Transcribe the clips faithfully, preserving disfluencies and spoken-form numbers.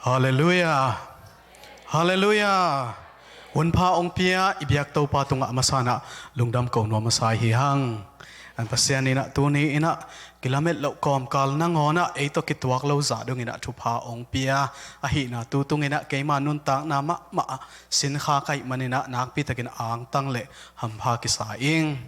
Halleluiah. Halleluiah. Hunpha hong pia i biak Topa tungah a masa in ah lungdam ko nuam masa hi hang. Pasian in ah tuni in ah kilamet loh kawmkal nangawn ah ei tawh kituak lo zah dong in ah thupha hong pia ahihna tu tung in ah keima nuntakna mahmah ah sinkha ka hih man in ah nakpi takin angtang le hampha kisa ing.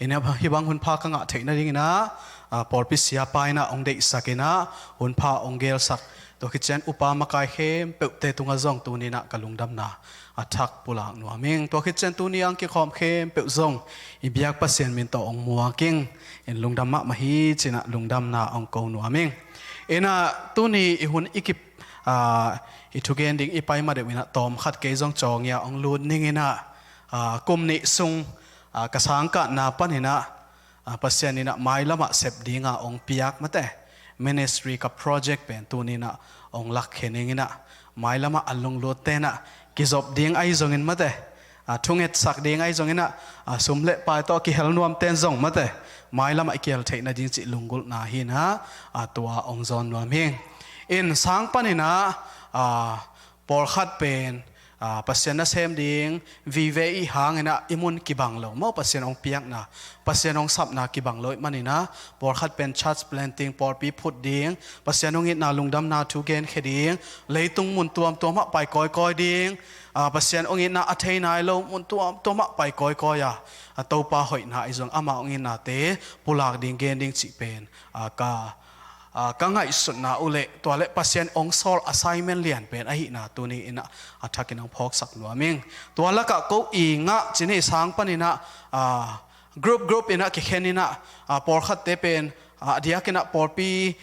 In ah hih bang hunpha ka ngah theih nading in ah, ah, pawlpi siapa in ah hong deihsak in ah hunpha hong gelsak, tua khit ciang upa makai khempeuhte tungah zong tuni in ah ka lungdamna a thak pulak nuam ing. Tua khit ciang tuni a hong kikhawm khempeuh zong i biak Pasian min tawh hong muak ing. In lungdam mahmah hi ci in ah lungdamna hong ko nuam ing. In ah tuni i hun i kip, ah, i thugen ding i pai ma deuh in ah tawm khat kei zong cawng ia hong lut ning in ah, ah, kum nih sung, ah, ka sangkahna pan in ah, ah, Pasian in ah mailam ah sep ding a hong piak mate ministry ka project pen tuni in ah hong lakkhe ning in ah mailam ah a lunglutte in ah kizop ding ahi zongin mate, ah, thungetsak ding ahi zongin ah, ah, sum le pai tawh kihel nuamte in zong mate mailam ah i kihel theih nading cih lunggulhna hi in ah, ah, tua hong zawn nuam hi. In sang pan in ah, ah, pawlkhat pen, ah, Pasian nasem ding vive i hang in ah i mun kibang lo maw, Pasian hong piakna, Pasian hong sapna kibang lo i hih man in ah pawlkhat pen church planting, pawlpi phut ding, Pasian hong itna lungdamna thu genkhia ding, leitung mun tuamtuam ah pai kawikawi ding, ah, Pasian hong itna a thei nai lo mun tuamtuam ah pai kawikawi a, a Topa hoihna ahi zong ama hong itnate pulak ding gen ding cih pen, ah, ka, ah, ka ngaihsutna uh leh tua leh Pasian hong sawl assignment lian pen ahihna tuni in ah a thak in hong phawksak nuam ing. Tua lakah ko i ngah ci ni, sang pan in ah, ah, group group in ah kikhen in ah, ah, pawlkhatte pen, ah, a diak in ah pawlpi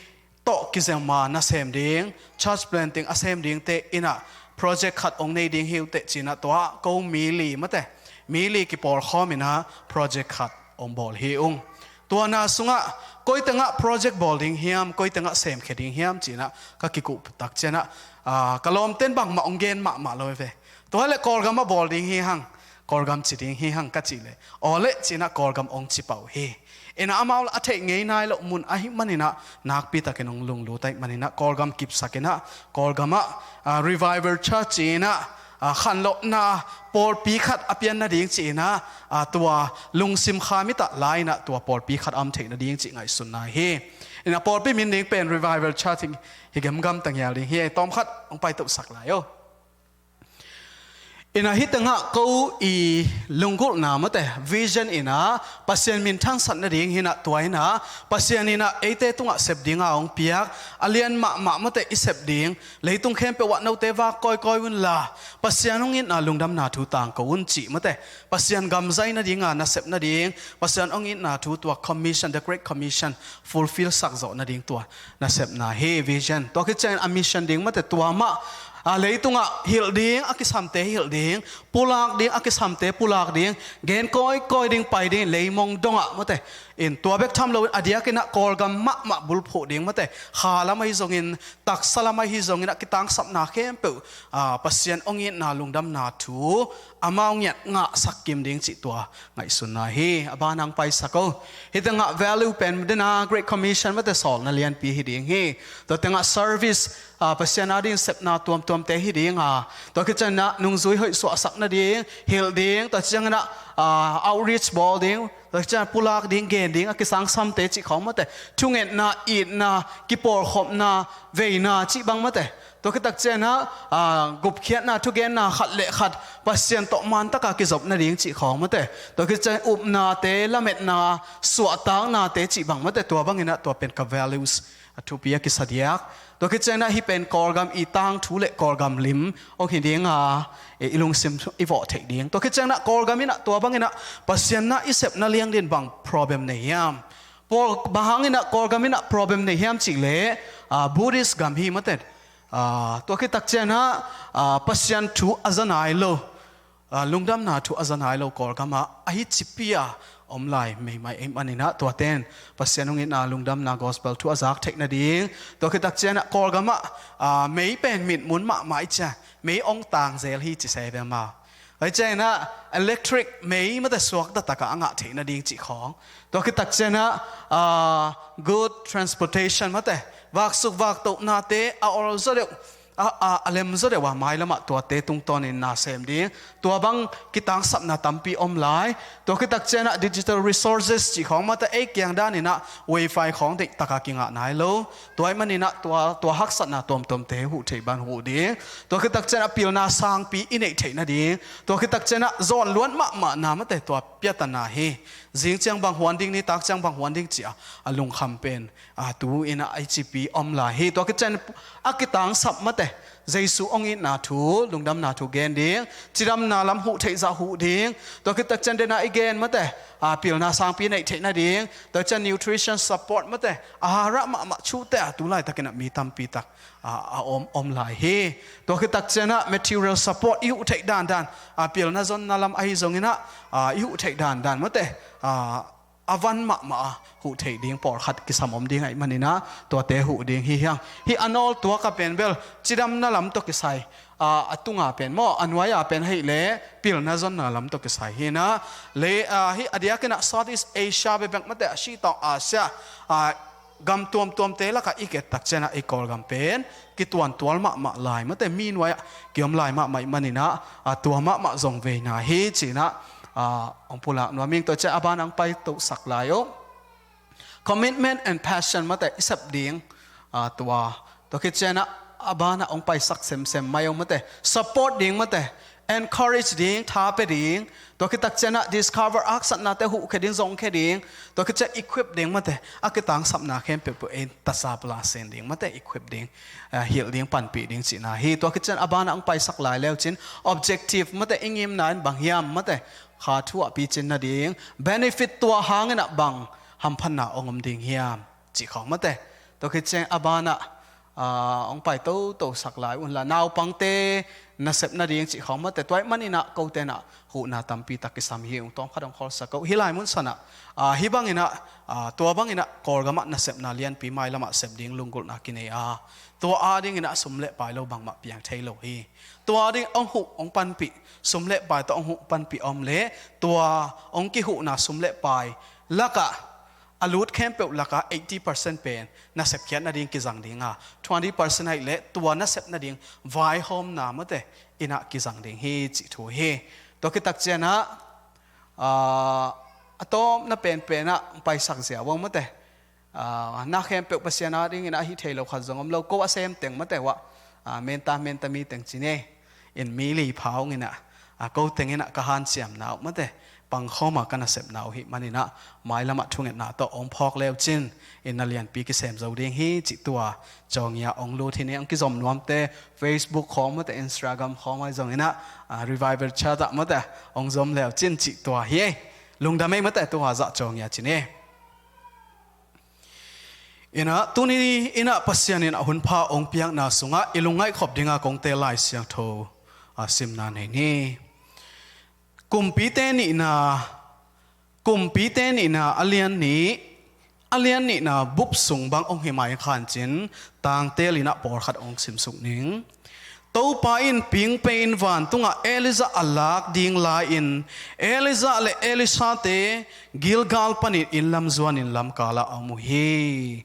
tawh kizem a nasem ding, church planting a sem dingte in ah project khat hong nei ding hi uh teh ci in ah tua ko mi li mate, mi li kipawlkhawm in ah project khat hong bawl hi ung. Tua na sungah koi tengah project bawl ding hiam, koi tengah semkhia ding hiam ci in ah ka kikuh tak ciang ah, ah, ka lawmte in bangmah hong gen mahmah lo ve. Tua leh Kawlgam ah bawl ding hi hang, Kawlgam ci ding hi hang ka cih leh, aw leh ci in ah Kawlgam hong ci pah uh hi. In ah amau lah a theih ngei nai loh mun ahih man in ah nakpi takin hong lunglut ahih man in ah Kawlgam kipsak in ah Kawlgam ah, ah, Revival Church ci in ah, ah, khanlawhna pawlpi khat a pian nading ci in ah, ah, tua lungsim kha mit ah la in ah tua pawlpi khat a om theih nading cih ngaihsunna hi. In ah pawlpi min ding pen Revival Church hi, hi gemgam ta ngial ding hi. Tawm khat hong paitohsak lai o. In ah hih tengah ko i lunggulhna mate vision in ah Pasian min thangsat nading hi in ah tua in ah Pasian in ah eite tungah sep ding a hong piak a lian mahmah mate i sep ding, leitung khempeuh ah note vak kawikawi un la Pasian hong itna lungdamna thu tangko un cih mate, Pasian gam zai nading a nasep nading, Pasian hong itna thu tua commission, the great commission fulfill sak zawh nading tua nasepna hi, vision. Tua khit ciangin a mission ding mate tua mah, a, leitungah hilh ding a kisamte hilh ding, pulak ding a kisamte pulak ding, gen kawikawi ding pai ding, leimong dongah mate. In tua bek tham loin a diakin ah Kawlgam mahmah bulphuh ding mate, kha lam ahi zongin, taksa lam ahi zongin ah kitangsapna khempeuh, a, Pasian hong itna lungdamna thu amau ngiat ngahsak kim ding cih tua ngaihsunna hi. A ban hong paisak o. Hih tengah value pen dena Great Commission mate sawlna lianpi hi ding hi. Tua tengah service, a, Pasian ading sepna tuamtuamte hi ding a, tua khit ciangin ah nungzui hoih suahsak nading, hilh ding, tua ciangin ah, a, outreach bawl ding, tua khit ciangin ah pulak ding, gen ding a kisangsamte cih khawng mate, thungetna, itna, kipawlkhopna, veina cih bang mate. Tua khit tak ciangin ah, a, gupkhiatna, thugenna khat le khat Pasian tawh man taka kizop nading cih khawng mate. Tua khit ciangin upnate, lametna, suahtaknate cih bang mate. Tua bangin ah tua pen ka values a thupi a kisa diak. Tua khit ciangin ah hih pen Kawlgam i tangthu le Kawlgam lim hong hi ding a, e, i lungsim i vawh theih ding. Tua khit ciangin ah Kawlgam in ah tua bangin ah Pasian na i sepna liang ding bang problem nei hiam? Pawl, bang hangin ah Kawlgam in ah problem nei hiam cih leh, a, Buddhist gam hi mate. A, tua khit tak ciangin ah, a, Pasian thu a za nai lo, a, lungdamna thu a za nai lo Kawlgam ah ahi cipi a om lai meimai ahih manin ah tuate in Pasian hong itna lungdamna gospel thu a zak theih nading. Tua khit tak ciangin ah Kawlgam ah, a, mei pen mitmun mahmah i cia, mei hong tang zel hi ci se ve maw. Tua khit ciangin ah electric mei mate suakta takah a ngah theih nading cih khawng. Tua khit tak ciangin ah, a, good transportation mate, vaksuk vaktohnate a awlzaw deuh, a, a, a lemzaw deuh a mailamah tuate tungtawnin na sem ding. Tua bang kitangsapna tampi om lai. Tua khit takcianah digital resources cih khawng mate ei kiang daninah wifi khawng deihtakah kingah nai lo. Tua ahih maninah tua, tua haksatna tuamtuamte huh theih ban huh ding. Tua khit takcianah pilna sangpi i neih theih nading. Tua khit takcianah zawnluat mahmahna mate tua piatana hi. Zing ciang bang huan ding, nitak ciang bang huan ding ci-a a lungkham pen a, tu-inah a icipi om lai hi. Tua khit ciang a kitangsap mate Jesu hong itna thu, lungdamna thu gen ding. Cidamna lam huh theih zah huh ding. Tua khit takciang dena i gen mate, a, pilna sangpi neih theih nading. Tua ciang nutrition support mate, a, harah mahmah thuhte a, tu laitakinah mi tampi tak a, a om, om lai hi. Tua khit takcianah material support i huh theih dandan, a, pilna zonna lam ahi zonginah, a, i huh theih dandan mate, a, a van mahmah a huh theih ding pawlkhat kisam om ding ahih maninah tuate huh ding hi hiang. Hih a nawl tuaka pen bel cidamna lam tawh kisai, a, a tunga pen maw, a nuai-a pen ahih leh pilna zonna lam tawh kisai hinah. Le, a, hih a diakinah Southeast Asia bekbek mate, a sitawng Asia, a, gam tuamtuamte lakah i et takcianah i Kawlgam pen kituantual mahmah lai mate, mi nuai-ah kiom lai mahmah ahih maninah, a, tua mahmah zong veina hi cinah, a, hong pulak nuam ing. Tua ciang a banah hong paitosak lai uh. Commitment and passion mate i sep ding, a, tua, tua khit cianah a banah hong paisak semsem mai uh mate. Support ding mate, encourage ding, tha pia ding. Tua khit takcianah discover, haksatnate huhkhia ding, zongkhia ding. Tua khit ciang equip ding mate, a kitangsapna khempeuh peuh ei tasapla sen ding mate, equip ding, a, hilh ding, panpih ding cihna hi. Tua khit ciang a banah hong paisak lai leucin objective mate, i ngimna in bang hiam mate, kha thu a picin nading, benefit tua hanginah bang hamphatna hong om ding hiam cih khawng mate. Tua khit ciang a banah, a, hong pai toto sak lai unla, naupangte nasep nading cih khawng mate. Tua ahih maninah kote inah huhna tampi tak kisam hi ung. Tawmkhat hong khawlsak uh. Hih lai mun sanah, a, hih banginah, a, tua banginah Kawlgamah nasepna lianpi mailamah sep ding lunggulhna kinei a, tua adinginah sum le pai lo bangmah piang thei lo hi. Tua ding hong huh hong panpih, sum le pai tawh hong huh panpih om le, tua hong kihuhna sum le pai lakah a lut khempeuh lakah eighty percent pen nasepkhiat nading kizang ding a, twenty percent ahih leh tua nasep nading vaihawmna mate inah kizang ding hi cih thu hi. Tua khit takcianah, a, a tawpna penpenah paisak ziau uh mate. A, na khempeuh Pasian adinginah ahi thei lo khat zong om lo, ko a sem teng mate uh ah, a, menta menta mi teng ci ni. In mi li pha unginah, a, ko tenginah ka hanciamna uh mate, pangkhawma ka nasepna uh hih maninah mailamah thungetna tawh hong phawk leucin in na lianpi kisem zo ding hi cih tua cawngia hong lut hi ni. Hong kizom nuamte Facebook khawng mate, Instagram khawng ahi zonginah, a, Revival Chat ah mate hong zom leucin cih tua hi. Lungdam ei mate, tua zah cawngia ci ni. Inah tuni inah Pasian in a hunpha hong piakna sungah i lungngaih khop dinga kong teel Lai Siangtho, a, simna nei ni. Kumpite nihna, Kumpite nihna a lian nih, a lian nihna bup sung bang hong hi mai khancin tangteel inah pawlkhat hong simsuk ning. Topa in pingpei in vantungah Elijah a lak ding lai-in Elijah le Elisha-te Gilgal panin inn lam zuanin lamkalah a om uh hi.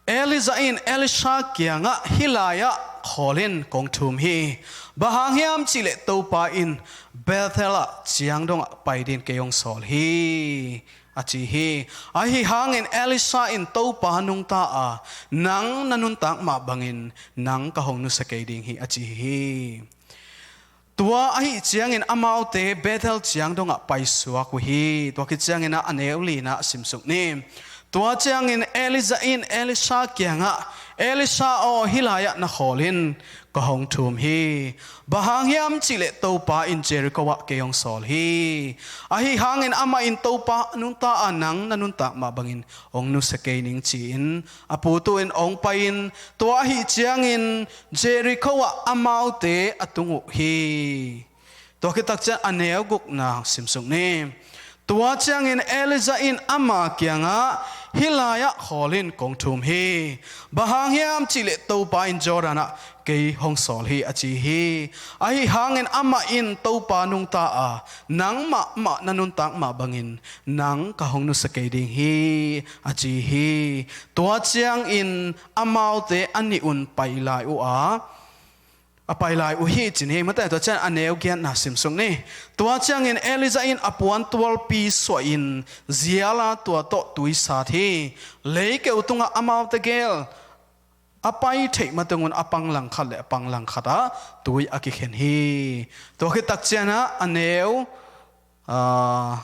Elijah in Elisha kiangah, "Hih lai-ah khawl in, kong thum hi. Bang hang hiam cihleh Topa in Bethel ah ciang dongah pai dingin kei hong sawl hi," a ci hi. Ahi hangin Elisha in Topa nungta a, "Nang na nuntak mah bangin nang ka hong nusia kei ding hi," a ci hi. Tua ahi ciangin amaute Bethel ciang dongah paisuak uh hi. Tua khit ciangin ah a neu lina simsuk ni. Tua ciangin Elijah in Elisha kiangah, "Elisha aw, hih lai-ah na khawl in, ka hong thum hi. Bang hang hiam cihleh Topa in Jericho ah kei hong sawl hi. Ahi hangin amah in Topa nungta a, nang na nuntak mah bangin hong nusia kei ning," ci-in a putu in hong pai-in, tua ahi ciangin Jericho ah amaute a tung uh hi. Tua khit takciang a neu gukna simsuk ni. Tua ciangin Elijah in ama kiangah, Hih lai-ah khawl in kong thum hi. Bang hang hiam cihleh Topa in Jordan ah kei hong sawl hi, a ci hi. Ahi hangin amah in Topa nungta a, nang mahmah na nuntak mah bangin nang ka hong nusia kei ding hi, a ci hi. Tua ciangin amaute a nih un pai lai uh a, a pai lai uh hi, ci-in hi. Mate, tua ciang a neu giatna simsuk ni. Tua ciangin Elijah in a puan tualpi suahin zial a, tua tawh tui sat hi. Leikeu tungah amaute gel a pai theih matungun a pang langkhat le a pang langkhat ah tui a kikhen hi. Tua khit tak ciangin a neu, aa,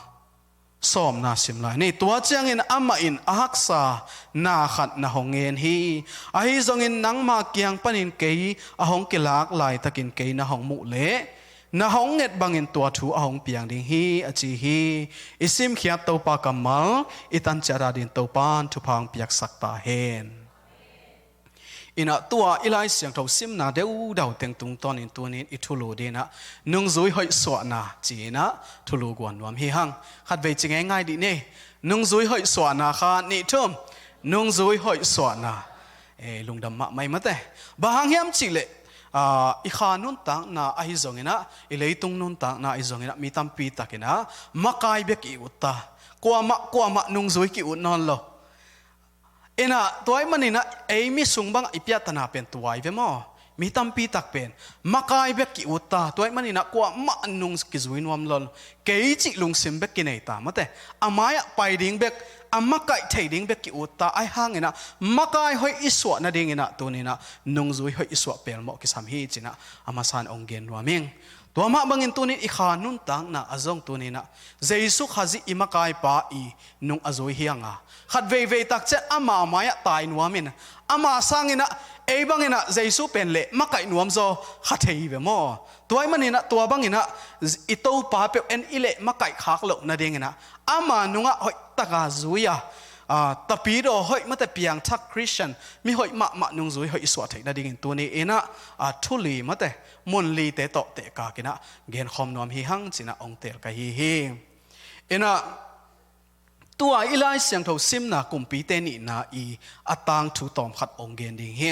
sawmna sim lai ni. Tua ciangin amah in a haksa na khat na hong ngen hi. Ahi zongin nangma kiang panin kei a hong kilak laitakin kei na hong muh leh na hong nget bangin tua thu a hong piang ding hi, a ci hi. I simkhiat Topa kammal i tan ciat adingin Topa'n thupha hong piaksak ta hen. Inah tua i Lai Siangtho simna deudau teng tungtawnin tuni-in i thulu dingin ah nungzui hoih suahna ci-in ah thulu guan nuam hi hang. Khatvei ci ngeingai dih ni. Nungzui hoih suahna kha nih thum. Nungzui hoih suahna. Eh, lungdam mahmah ei mate. Bang hang hiam cihleh, ah, i kha nuntakna ahi zongin ah, i leitung nuntakna ahi zongin ah, mi tampi takin ah makai bek i ut ta. Kuamah, kuamah nungzui ki-ut nawn lo. Inah, tua ahih manin ah ei mi sung bangah i piattana pen tua hi ve maw? Mi tampi tak pen makai bek ki-ut ta. Tua ahih manin ah kuamah nung kizui nuam lo. Kei cih lungsim bek kinei ta mate. A mai-ah pai ding bek, a makaih thei ding bek ki-ut ta. Ahi hangin ah makai hoih i suah nadingin ah tuni-in ah nungzui hoih i suah pelmawh kisam hi, ci-in ah a masa-in hong gen nuam ing. Tua mah bangin tuni-in i kha nuntakna ah zong tuni-in ah Jesu Khazih i makaipa i nung a zui hi hang a, khat veivei tak ciang ama mai-ah tai nuamin, ama sangin ah ei bangin ah Jesu pen leh makaih nuam zaw kha thei hi ve maw? Tua ahih manin ah tua bangin ah i Topa peuh en i leh makaih khak loh nadingin ah ama nungah hoih taka zui a, aa, tapidaw hoih mate, piangthak Khristian mi hoih mahmah nungzui hoih i suah theih nadingin tuni-in ah, aa, thu li mate, mun lite tawh tehkakin ah genkhawm nuam hi hang, ci-in ah hong teel ka hi hi. Inah, tua i Lai Siangtho simna Kumpite nihna i a tangthu tawmkhat hong gen ding hi.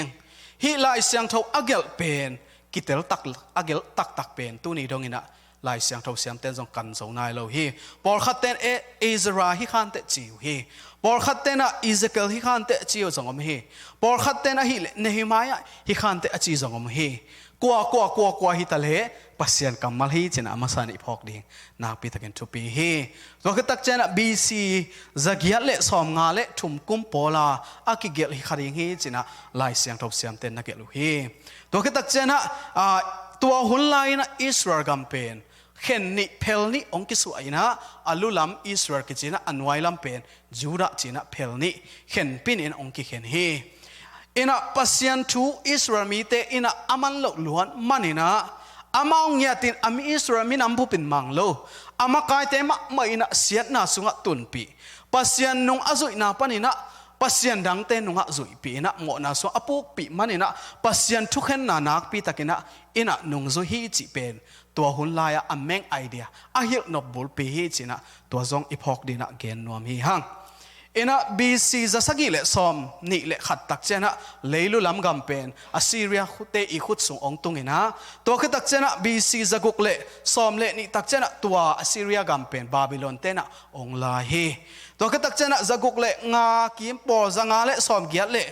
Hih Lai Siangtho a gelh pen, kitel tak, a gelh taktak pen tuni dongin ah Lai Siangtho siamte'n zong kan zo nai lo hi. Pawlkhatte'n, eh, Ezra hi khanteh ci uh hi. Pawlkhatte'n ah Ezekiel hi khanteh ci uh zong om hi. Pawlkhatte'n ahih leh Nehemiah hi khanteh a ci zong om hi. Kua, kua, kua, kua hi ta leh Pasian kammal hi, ci-in ah a masa-in i phawk ding nakpi takin thupi hi. Tua khit tak ciang ah B C zagiat le sawmnga le thum kum pawl a a kigelh hi kha ding hi, ci-in ah Lai Siangtho siamte'n na gelh uh hi. Tua khit tak ciang ah, aa, tua hun lai-in ah Israel gam pen khen nih phel nih hong kisuah in ah, a lu lam Israel kici-in ah, a nuai lam pen Judah ci-in ah phel nih khenpin in hong kikhen hi. Inah Pasian thu Israel mite in ah a man loh luat manin ah, amau ngiatin a mi Israel minam bupin mang lo, a makaite mahmah in ah siatna sungah tunpih, Pasian nung a zuihna panin ah Pasian dangte nungah zuihpih in ah mawhna sungah a pukpih manin ah Pasian thukhenna nakpi takin ah, in ah nungzui hi cih pen tua hun lai-ah a main idea, a hilh nop bulpi hi, ci-in ah tua zong i phawk dingin ah gen nuam hi hang. Inah B C za sagih le sawmnih le khat tak ciang ah leilu lam gam pen Assyria te i khut sung hong tung in ah, tua khit tak ciang ah B C za guk le sawm le nih tak ciang ah tua Assyria gam pen Babylon te'n ah hong la hi. Tua khit tak ciang ah za guk le nga kim pawl, za nga le sawmgiat le,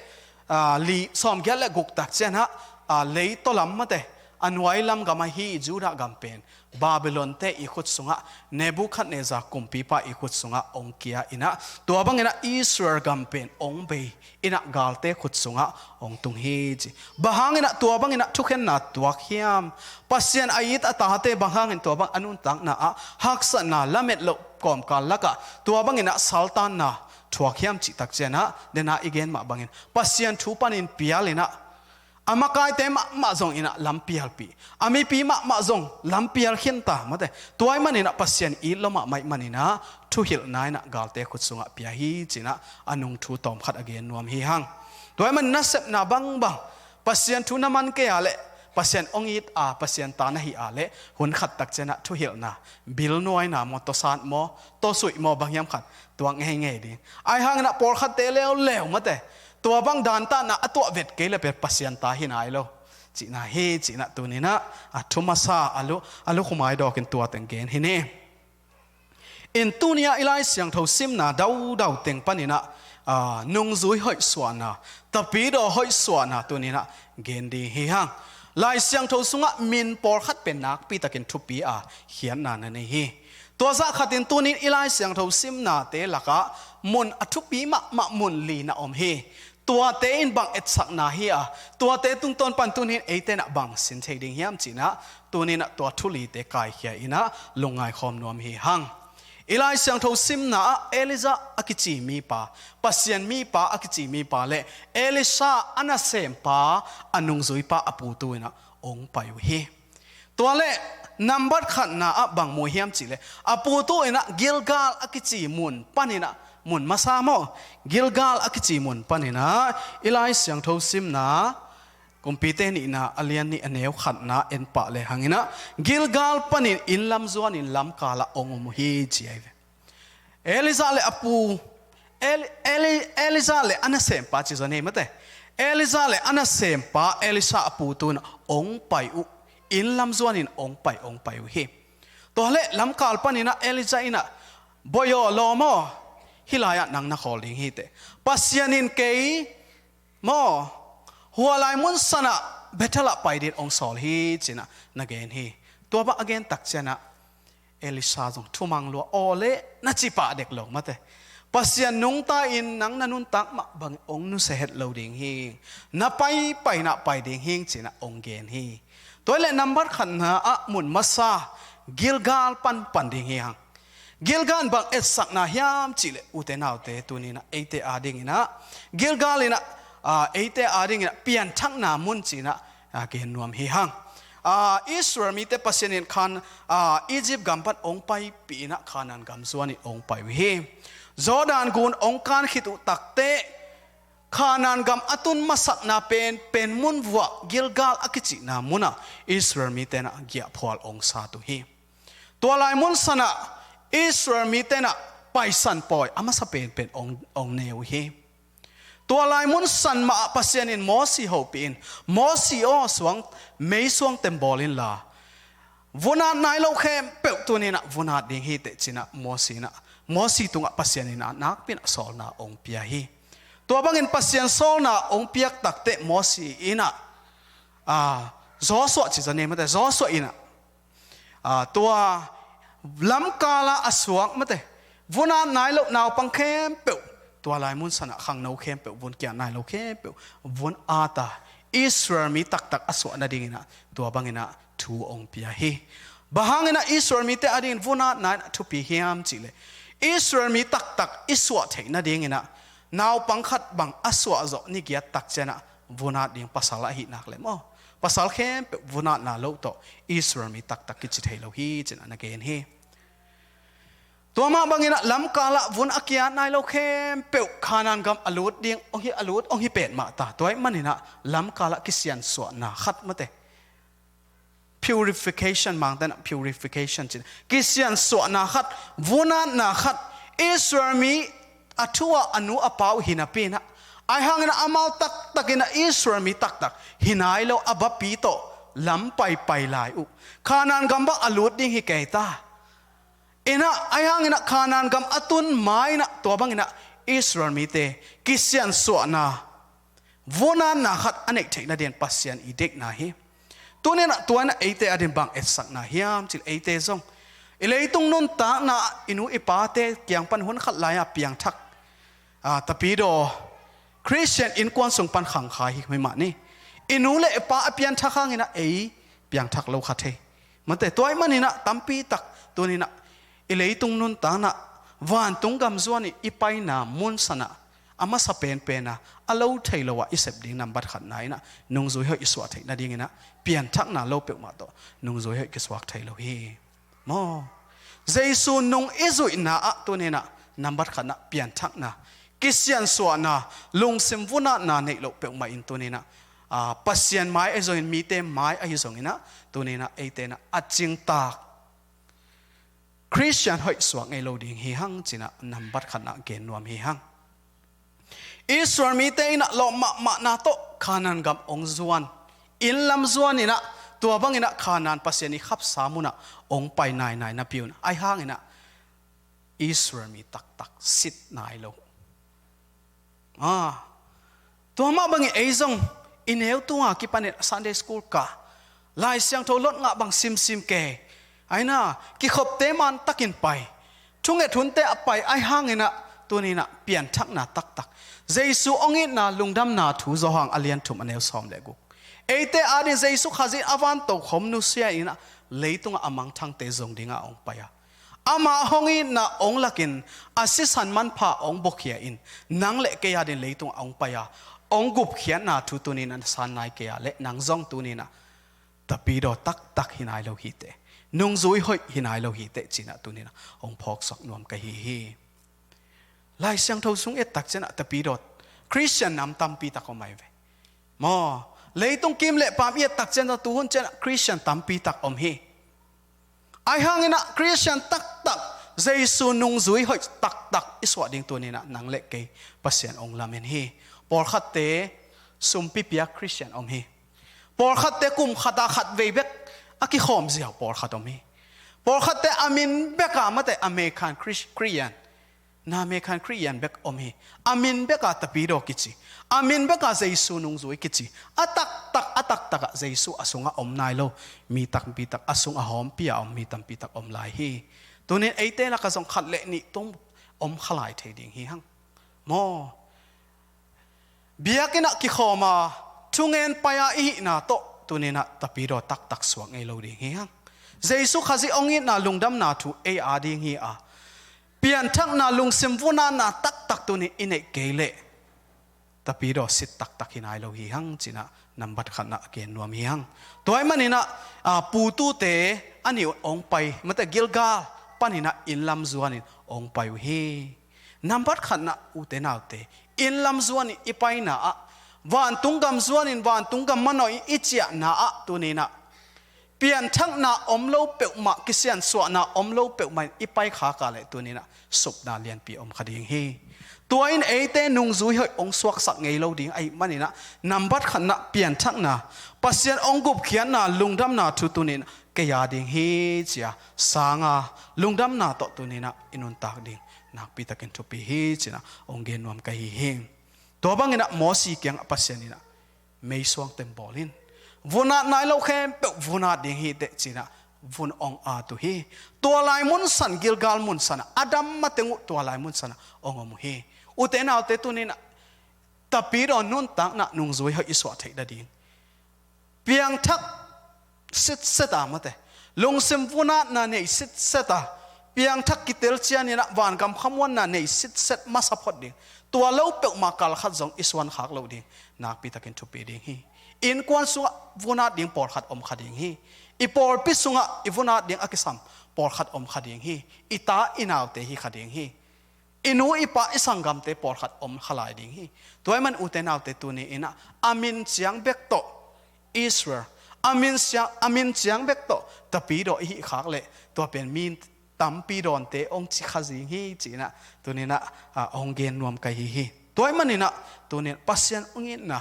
aa, li, sawmgiat le guk tak ciang ah, aa, leitaw lam mate, a nuai lam gam ahi Judah gam pen Babylon te i khut sungah, Nebuchadnezzar kumpipa i khut sungah hong kia in ah, tua bangin ah Israel gam pen hong bei in ah galte khut sungah hong tung hi ci. Bang hangin ah tua bangin ah thukhenna tuak hiam? Pasian a it a tate bang hangin tua bang a nuntakna ah haksatna, lamet loh kawmkal lakah tua bangin ah saltanna thuak hiam cih tak ciang ah, dena i gen mah bangin Pasian thu panin pial in ah, a makaite mahmah zong in ah lampialpih, a mipi mahmah zong lampial khin ta mate. Tua ahih manin ah Pasian it lua mahmah ahih manin ah thuhilhna in ah galte khut sungah pia hi, ci-in ah a nung thu tawmkhat a gen nuam hi hang. Tua ahih manin nasepna bangbang, Pasian thu na man kei a leh Pasian hong it a, Pasian ta na hi a leh hun khat tak ciangah thuhilhna, bil nuaina maw, tawsat maw, tawsuih maw, bang hiam khat tuak ngeingei ding. Ahi hanginah pawlkhatte leuleu mate, tua bang dantatna a tuah vet kei le pen Pasian ta hi nai lo cihna hi, cihnah tuninah a thu masa a lu, a lukhum ai dawkin tua teng gen hi ni. In tuni-ah i Lai Siangtho simna daudau teng paninah, aa, nungzui hoih suahna, tapidaw hoih suahna tuninah gen ding hi hang. Lai Siangtho sungah min pawlkhat pen nakpitakin thupi a khiatna na nei hi. Tua zah khatin tunin i Lai Siangtho simnate lakah mun a thupi mahmah mun li na om hi. Tuate in bang etsakna hi a, tuate tungtawn pan tunin eite inah bang sin thei ding hiam cihnah, tuninah tua thu lite kaikhia inah lungngai khawm nuam hi hang. I Lai Siangtho simna ah Elijah a kici mipa, Pasian mipa a kici mipa le Elisha a nasempa, a nungzuipa a putu inah ong pai uh hi. Tua le nambat khatna ah bang mu hiam cihleh, a putu inah Gilgal a kici mun paninah, mun masa maw, Gilgal a kici mun paninah i Lai Siangtho simna Kumpite nihna a lian nih a neu khatna en pah le hanginah Gilgal panin inn lam zuanin lamkalah ong om uh hi ci ahi ve. Elijah le a pu, Eli, Eli, Elijah le a nasempa ci zaw nei mate. Elijah le a nasempa Elisha a putu inah ong pai uh, inn lam zuanin ong pai, ong pai uh hi. Tua le lamkal paninah Elijah inah, "Bawi aw, lawm aw, hih lai-ah nang na khawl ding hi teh. Pasian in kei maw, hua lai mun sanah Bethel ah pai dingin ong sawl hi," cinah na gen hi. Tua bang a gen tak cianah Elisha zong thumang lua, aw le na ci pah dek lo mate. Pasian nungta in nang na nuntak mah bangin ong nusia het lo ding hi. Na pai painah pai ding hi cinah ong gen hi. Tua le nambat khatna ah mun masa Gilgal pan pan ding hi hang. Gilgal bang etsakna hiam cihleh ute naute tuninah eite adinginah Gilgal inah, aa, eite adinginah pianthakna mun cinah, aa, gen nuam hi hang. Aa, Israel mite Pasian in Khan, aa, Egypt gam pan ong paipih inah Khanaan gam zuanin ong pai uh hi. Jordan gun ong kan khit uh takteh Khanaan gam a tun masakna pen, pen mun vuah Gilgal a kicihna munah Israel mite inah giahphual ong sat uh hi. Tua lai mun sanah Israel mite inah paisan pawi a masa penpen ong, ong ne uh hi. Tua lai mun san mah ah Pasian in Mosi hopih in, "Mosi aw, suang, meisuang tembawl inla, vun at nai lo khempeuh tuninah vun at ding hi teh," cinah Mosi inah, Mosi tungah Pasian inah nakpinah sawlna ong pia hi. Tua bangin Pasian sawlna ong piak takteh Mosi inah, aa, Joshua ci zaw nei mate, Joshua inah, aa, tua lamkalah a suak mate, vun at nai lo naupang khempeuh, tua lai mun sanah khangno khempeuh, vun kiat nai lo khempeuh vun at a, Israel mi taktak a suah nadinginah tua banginah thu ong pia hi. Bang hanginah Israel mite adingin vun at nai inah thupi hiam cihleh, Israel mi taktak i suah theih nadinginah naupang khat bang a suah zawh ni giat tak cianah vun at ding, pasal ahih nak leh maw, pasal khempeuh vun atna lo tawh Israel mi taktak kici thei lo hi cinah na gen hi. Tua mah banginah lamkalah vun a kiat nai lo khempeuh Khanaan gam a lut ding ong hi, a lut ong hi petmah ta. Tua ahih maninah lamkalah kisiansuahna khat mate, purification, Mangte inah purification cin, kisiansuahna khat, vun atna khat, Israel mi a thu ah a nu a pa uh hi napi inah, ahi hanginah amau taktakinah Israel mi taktak hi nai lo a bapi tawh lam paipai lai uh, Khanaan gam bang a lut ding hi kei ta. Inah, ahi hanginah Khanaan gam a tun ma-inah tua banginah Israel mite kisiansuahna, vun atna khat a neih theih nadingin Pasian i deihna hi. Tuninah tua inah eite adingin bang etsakna hiam cihleh, eite zong i leitung nuntakna ah i nu i pate kiang pan hun khat lai-a piangthak, aa, tapidaw Khristian innkuan sung pan khangkhai hi mah ni. I nu le i pa a pianthak hanginah ei piangthak lo kha thei mate. Tua ahih maninah tampi tak tuninah i leitung nuntakna ah vantung gam zuanin i paina mun sanah a masa penpena a lo thei lo ah i sep ding nambat khatna inah nungzui hoih i suah theih nadinginah pianthakna lo peuhmah tawh nungzui hoih kisuak thei lo hi. Maw, Jesu nung i zuihna ah tuninah nambat khatna pianthakna, kisiansuahna, lungsim vun atna neih loh peuhmah in tuninah Pasian mai ahi zongin, mite mai ahi zonginah, tuninah eite inah a cingtak Khristian hoih suak ngei lo ding hi hang cinah nambat khatnah gen nuam hi hang. Israel mite inah lawh mahmahna tawh Kanaan gam ong zuan, inn lam zuan inah, tua banginah Kanaan Pasian i khapsa munah ong pai nainai napi un, ahi hanginah Israel mi taktak sit nai lo. Tua mah bangin ei zong i neu tunga kipanin Sunday school ka, Lai Siangtho lot ngah bang simsim kei, aina kikhopte man takin pai, thunget hunte a pai, ahi hanginah tuninah pianthakna taktak, Jesu ong itna lungdamna thu Johan a lian thum a neu sawm le guk. Eite adin Jesu Khazih a van tokhom nusia inah leitungah a mangthangte zong dingah ong pai a, ama hong itna ong lakin a sisan manpha ong buakhia in nang le kei adin leitungah ong pai a, ong gupkhiatna thu tuninah na san nai kei a, le nang zong tuninah tapidaw taktak hi nai lo hiteh, nungzui hoih hi nai lo hiteh cinah tuninah ong phawksak nuam ka hi hi. Lai Siangtho sung i et tak cianah tapidaw Khristian nam tampi tak om ahi ve. Maw, leitung kim le pam i et tak cianah tuhun cianah Khristian tampi tak om hi. Ahi hanginah Khristian taktak, Jesu nungzui hoih taktak i suah ding tuninah nang le kei Pasian ong lamen hi. Pawlkhatte sumpi piak Khristian om hi. Pawlkhatte kum khata khat vei bek a kikhawm ziau pawlkhat om hi. Pawlkhatte a min beka mate American Khristian, na American Khristian bek om hi. A min beka tapidaw kici, a min beka Jesu nungzui kici, a taktak a taktakah Jesu a sungah om nai lo mi tampi tak, a sungah hawmpi a om mi tampi tak om lai hi. Tunin eite lakah zong khat le nih tung om kha lai thei ding hi hang. Maw, biakinnah kikhawm a, thungen pai a i hihna tawh tuninah tapidaw taktak suak ngei lo ding hi hang. Jesu Khazih ong itna lungdamna thu ei ading hi a, pianthakna lungsim vunatna taktak tunin i neih kei leh tapidaw sit taktak hi nai lo hi hang cinah nambat khatnah a gen nuam hi hang. Tua ahih maninah putute a nih un ong pai mate Gilgal paninah inn lam zuanin ong pai uh hi. Nambat khatnah ute naute, inn lam zuanin i paina ah, vantung gam zuanin vantung gam manawhin i ciahna ah tuninah pianthakna om lo peuhmah, kisiansuahna om lo peuhmah in i paikhak a leh tuninah supna lianpi om kha ding hi. Tua in eite nungzui hoih ong suaksak ngei lo ding ahih maninah nambat khatnah pianthakna, Pasian ong gupkhiatna lungdamna thu tuninah kei a ding hi cia sanga lungdamna tawh tuninah i nuntak ding nakpitakin thupi hi cinah ong gen nuam ka hi hi. Tua banginah Mosi kiangah Pasian inah meisuang teng bawl in, vunat nai lo khempeuh vunat ding hiteh cinah vun ong at uh hi. Tua lai munsan, Gilgal munsanah a dam mateng uh tua lai munsanah ong om uh hi. Ute naute tuninah tapidaw nuntakna nungzui hoih i suah theih nading piangthak sitseta mate, lungsim vunatna nei sitseta, piangthak kitel cianinah vangam khamuanna nei sitset masa phot ding. Tua lo peuhmah kalkhat zong i suankhak loh ding nakpitakin thupi ding hi. Innkuan sungah vunat ding pawlkhat om kha ding hi. I pawlpi sungah i vunat ding a kisam pawlkhat om kha ding hi. I ta i naute hi kha ding hi. I nu i pa i sanggamte pawlkhat om kha lai ding hi. Tua ahih man ute naute tuni inah a min ciang bek tawh Israel, a min ciang, a min ciang bek tawh tapidaw i hih khak leh tua pen mi tampi dawnte ong ci kha zing hi cinah tuninah ong gen nuam ka hi hi. Tua ahih maninah tuninah Pasian ong itna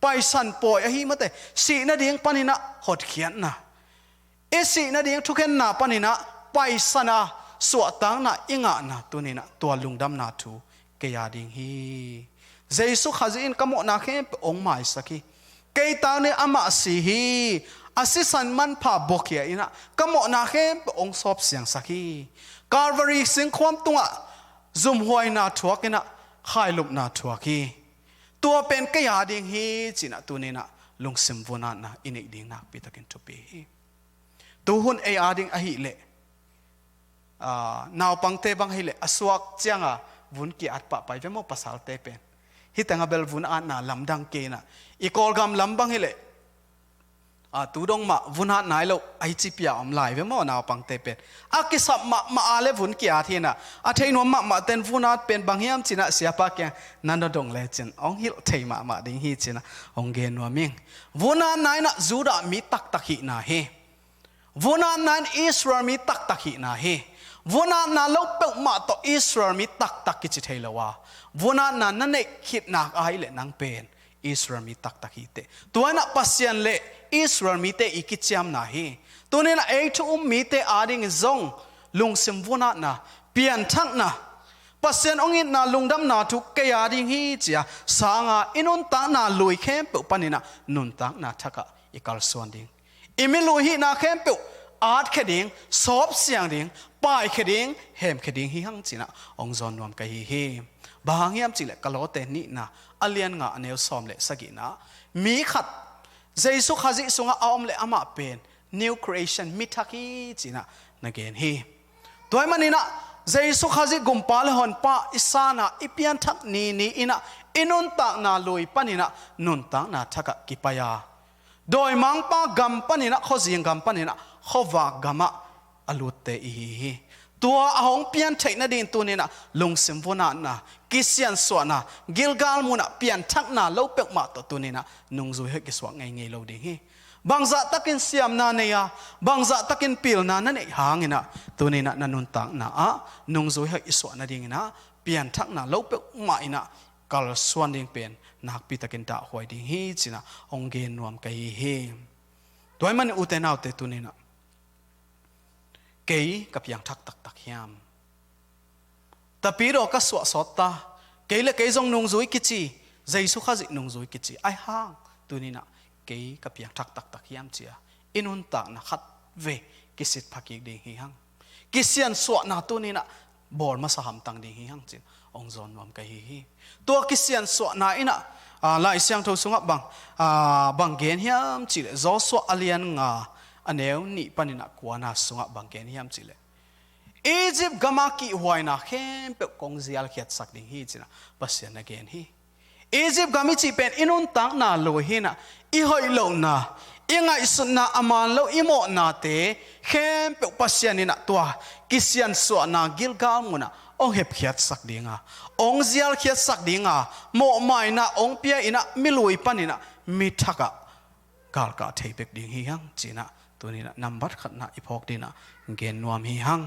paisan pawi ahi mate, sih nading paninah hotkhiatna, i sih nading thukhenna paninah paisana suahtakna i ngahna tuninah tua lungdamna thu kei a ding hi. Jesu Khazih in ka mawhna khempeuh ong maisak hi. Kei tak ni amah si hi. A sisan manpha buakhia inah ka mawhna khempeuh ong sawp siangsak hi. Calvary singkhuam tungah zumhuaina thuak inah khailupna thuak hi. Tua pen kei a ding hi cinah tuninah lungsim vunatna i neih ding nakpitakin thupi hi. Tuhun ei a ding ahileh naupangte bang hileh a suak cianga vun ki-at pahpai ve maw pasalte pen. Hih tengah bel vun atna lamdang kei inah i Kawlgam lam bang hileh A, tu dong mah vun at nai lo, a hi ci pia om lai ve maw, naupangte pen. A kisap mahmah a le vun ki-at hi-in ah, a thei nuam mahmah ten vun at pen bang hiam ci-in ah siapa kiang na na dong lecin hong hilh thei mahmah ding hi ci-in ah hong gen nuam ing. Vun at nai-in ah Judah mi taktak hihna hi. Vun at nai-in Israel mi taktak hihna hi. Vun atna lo peuhmah tawh Israel mi taktak kici thei lo a, vun atna na neih khit nak ahih leh nang pen Israel mi taktak hi teh. Tua in ah Pasian le Israel mite i kiciamna hi. Tuni-in ah ei thu um mite adingin zong lungsim vun atna, pianthakna, Pasian hong itna lungdamna thu kei ading hi ci-a, sang a i nuntakna lui khempeuh panin ah nuntakna thak ah i kalsuan ding, i mi lui hihna khempeuh atkhia ding, sawpsiang ding, paikhia ding, hemkhia ding hi hang ci-in ah hong zawn nuam ka hi hi. Bang hang hiam cih leh Kolose nihna a lian nga a neu sawm le sagihna, mi khat Jesu Khazih sungah a om leh amah pen new creation, mi thak hi ci-in ah na gen hi. Tua ahih manin ah Jesu Khazih Gumpa le Honpa i san a, i pianthak ni ni in ah i nuntakna lui panin ah nuntakna thak ah kipai a, dawimangpa gam panin ah, khuazing gam panin ah khuavak gam ah a lutte i hi hi. Tua a hong pian theih nading tuni-in ah lungsim vun atna, kisiansuahna, Gilgal mun ah pianthakna lo peuhmah tawh tuni-in ah nungzui hoih kisuah ngeingei lo ding hi. Bangzah takin siamna nei a, bangzah takin pilna na neih hangin ah tuni-in ah na nuntakna ah nungzui hoih i suah nadingin ah pianthakna lo peuhmah in ah kalsuan ding pen nakpi takin dahhuai ding hi ci-in ah hong gen nuam ka hi hi. Tua ahih manin ute naute, tuni-in ah kei ka piangthak taktak hiam? Tapidaw ka suah sawt ta, kei le kei zong nungzui kici, Jesu Khazih nungzui kici. Ahih hang tuni-in ah kei ka piangthak taktak hiam ci-a i nuntakna khatvei kisit phakik ding hi hang. Kisiansuahna tuni-in ah bawl masa hamtang ding hi hang ci-in hong zawn nuam ka hi hi. Tua kisiansuahna in ah, aa, Lai Siangtho sungah bang, aa, bang gen hiam cih leh, Joshua a lian nga a neu nih panin ah kuana sungah bang gen hiam cih leh, Egypt gam a kihhuaina khempeuh kong zialkhiatsak ding hi ci-in ah Pasian na gen hi. Egypt gam i cih pen i nuntakna lui hi-in ah, i hoih lohna, i ngaihsutna, a man lo i mawhnate khempeuh Pasian in ah tua kisiansuahna Gilgal mun ah hong hepkhiatsak ding a, hong zialkhiatsak ding a, mawhmaina hong pia in ah mi lui panin ah mi thak ah galkah thei bek ding hi hang ci-in ah tuni-in ah nambat khatna i phawk dingin ah gen nuam hi hang.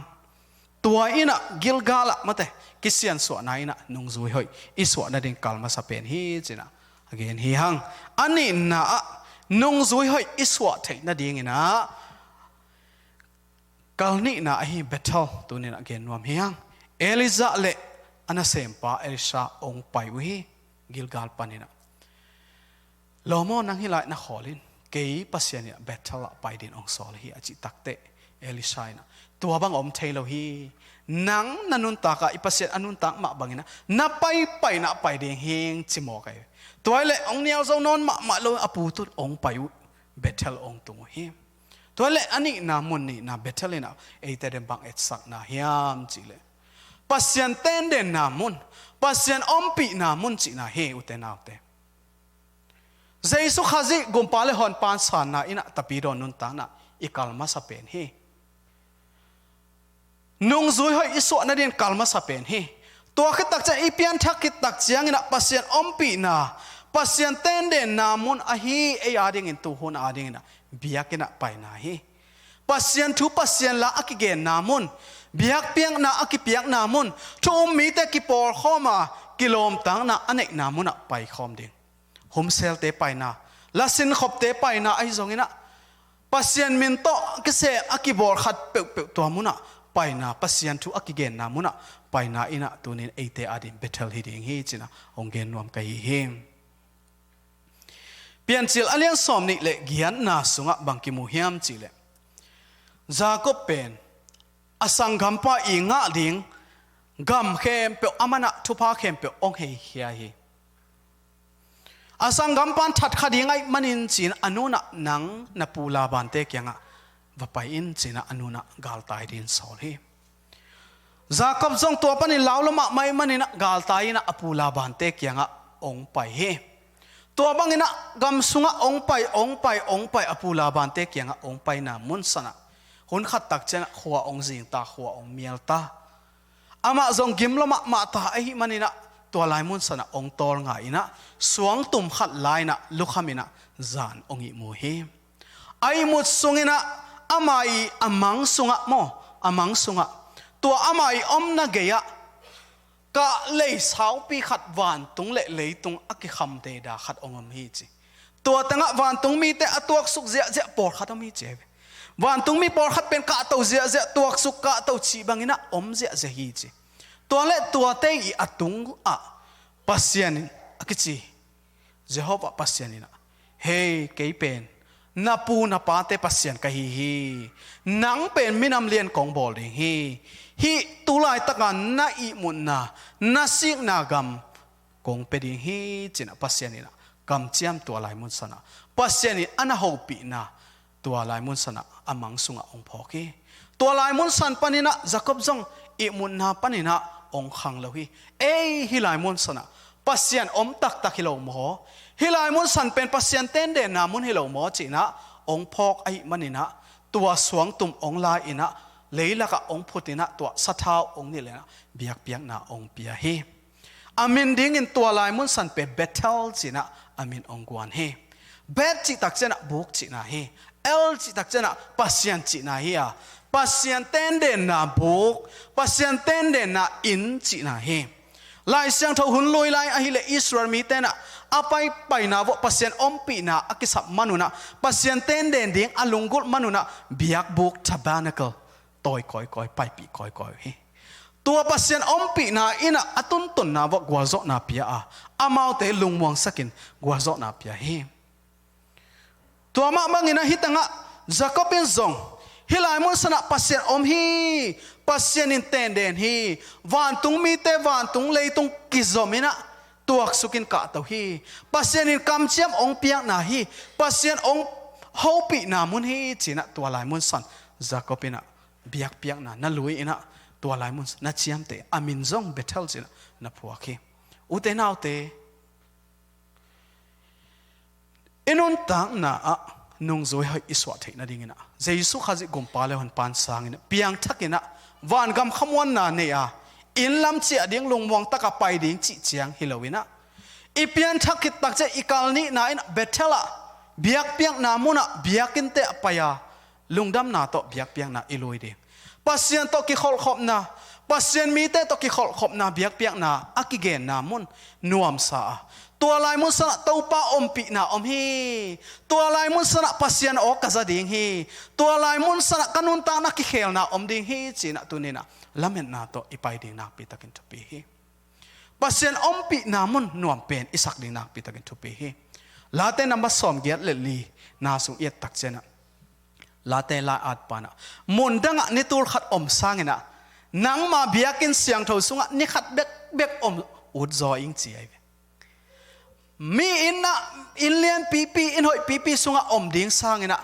Tua in ah Gilgal ah mate, kisiansuahna in ah nungzui hoih i suah nading kal masa pen hi ci-in ah a gen hi hang. A nihna ah nungzui hoih i suah theih nadingin ah kal nihna ahi Bethel tuni-in ah gen nuam hi hang. Elijah le a nasempa Elisha hong pai uh hi, Gilgal panin ah. Lawm aw, nang hih lai na khawl in, kei Pasian in ah Bethel ah pai dingin hong sawl hi, a cih takteh Elisha in ah, tua bang om thei lo hi. Nang na nuntak a, i Pasian a nuntak mah bangin ah na paipaina ah pai ding hi ing, ci mawk hi. Tua ahih leh hong nial zo nawn mahmah lo, a pu tun hong pai uh, Bethel hong tung uh hi. Tua ahih leh a nihna mun nihna Bethel in ah eite ading bang etsakna hiam cih leh, Pasian tendenna mun, Pasian ompihna mun cihna hi, ute naute. Jesu Khazih Gumpa le Honpa sanna in ah Tapidaw nuntakna i kal masa pen hi. Nungzui hoih i suah nadingin kal masa pen hi. Tua khit tak ciang, i pianthak khit tak ciangin ah Pasian ompihna, Pasian tendenna mun ahi, ei adingin, tuhun adingin ah biakinn ah paina hi. Pasian thu, Pasian la a kigenna mun, biakpiakna a kipiakna mun, thu um mite kipawlkhawm a kilawmtatna a neihna mun ah paikhawm ding. Humselte paina, lasinkhopte paina ahi zongin ah, Pasian min tawh kisel a kibawl khat peuhpeuh tua mun ah paina, Pasian thu a kigenna mun ah paina in ah tuni-in eite ading Bethel hi ding hi ci-in ah hong gen nuam ka hi hi. Piancil a lian sawm nih le giatna sungah bang kimu hiam cih leh, Jacob pen a sanggampa i ngah ding gam khempeuh, a man ah thupha khempeuh hong heikhia hi. A sanggampa in that kha ding ahih manin ci-in a nu in ah nang na pu Laban-te kiangah va pai in ci-in ah a nu in ah galtai dingin sawl hi. Jacob zong tua panin lau lo mahmah ahih manin ah galtai in ah a pu Laban-te kiangah hong pai hi. Tua bangin ah gam sungah ong pai, ong pai, ong pai, a pu Laban-te kiangah ong paina mun sanah hun khat tak ciangah khua ong zingta, khua ong mialta. Amah zong gim lua mahmah ta ahih manin ah tua lai mun sanah ong tawlnga in ah suangtum khat lai-in ah lukham in ah zan ong ihmu hi. A ihmut sungin ah ama ii a mang sungah maw, a mang sungah tua ama ii omna gei-ah kah lei saupi khat, vantung le leitung a kikham deida khat ong om hi ci. Tua tengah vantung mite a tuaksuk ziahziah pawlkhat om hi ci hi ve. Vantung mi pawlkhat pen kahto ziahziah, tuaksuk kahto cih bangin ah om ziahziah hi ci. Tua le tuate ii a tungah Pasian in a kici, Jehovah Pasian in ah, "Hei, kei pen na pu na pate Pasian ka hi hi. Nang pen minam lian kong bawl ding hi. Hih tu laitaka na ihmutna, na sikna gam kong pia ding hi," ci-in ah Pasian in ah kamciam tua lai mun sanah Pasian in a na hopihna tua lai mun sanah a mang sungah ong phawk hi. Tua lai mun san panin ah Jacob zong ihmutna panin ah ong khang lo hi. Ei, hih lai mun sanah Pasian om taktak hi lo maw? Hih lai mun san pen Pasian tendenna mun hi lo maw? Ci-in ah ong phawk ahih manin ah tua suangtum ong la-in ah leilakah ong phut in ah tua sathau ong nilh in ah biakpiakna ong pia hi. A min dingin tua lai mun san pen Bethel ci-in ah a min ong guan hi. Beth cih tak ciangin ah buk cihna hi. El cih tak ciangin ah Pasian cihna hi a, Pasian tendenna buk, Pasian tendenna inn cihna hi. Lai Siangtho hun lui lai ahih leh Israel mite in ah a paipaina vuah Pasian ompihna a kisap man un ah, Pasian tenden ding a lunggulh man un ah biakbuk, tabernacle, tawi kawikawi, paipih kawikawi uh hi. Tua Pasian ompihna in ah a tuntunna vuah gualzawhna pia a, amaute lungmuangsakin gualzawhna pia hi. Tua mah bangin ah hih tengah Jacob in zong hih lai mun sanah Pasian om hi, Pasian in tenden hi, vantung mite, vantung leitung kizom in ah tuaksukin kahto hi, Pasian in kamciam ong piakna hi, Pasian ong hopihna mun hi, ci-in ah tua lai mun san Jacob in ah biakpiakna na lui in ah tua lai mun na ciamteh, a min zong Bethel ci-in ah na phuak hi. Ute naute, i nuntakna ah nungzui hoih i suah theih nadingin ah Jesu Khazih Gumpa le Honpa in sang in ah piangthak in ah vangam khamuanna nei a, inn lam ciah ding, lungmuang takah pai ding cih ciang hi lo in ah, i pianthak khit tak ciang i kal nihna in ah Bethel ah, biakpiakna mun ah, biakinnte ah pai a, lungdamna tawh biakpiakna i lui ding. Pasian tawh kikholhkhopna, Pasian mite tawh kikholhkhopna, biakpiakna a kigenna mun nuamsa a, tua lai mun sanah Topa ompihna om hi, tua lai mun sanah Pasian aw ka za ding hi, tua lai mun sanah ka nuntakna kikhelna om ding hi, ci-in ah tuni-in ah lametna tawh i pai ding nakpi takin thupi hi. Pasian ompihna mun nuam pen i sak ding nakpi takin thupi hi. Late number sawmgiat le li na sung i et tak ciangin ah, Late lai-atpa in ah, "Mun dangah ni tul khat om sangin ah, nangma biakinn siangtho sungah ni khat bekbek om utzaw ing," ci ahi ve. Mi inn ah, inn lianpipi, inn hoihpipi sungah om ding sangin ah,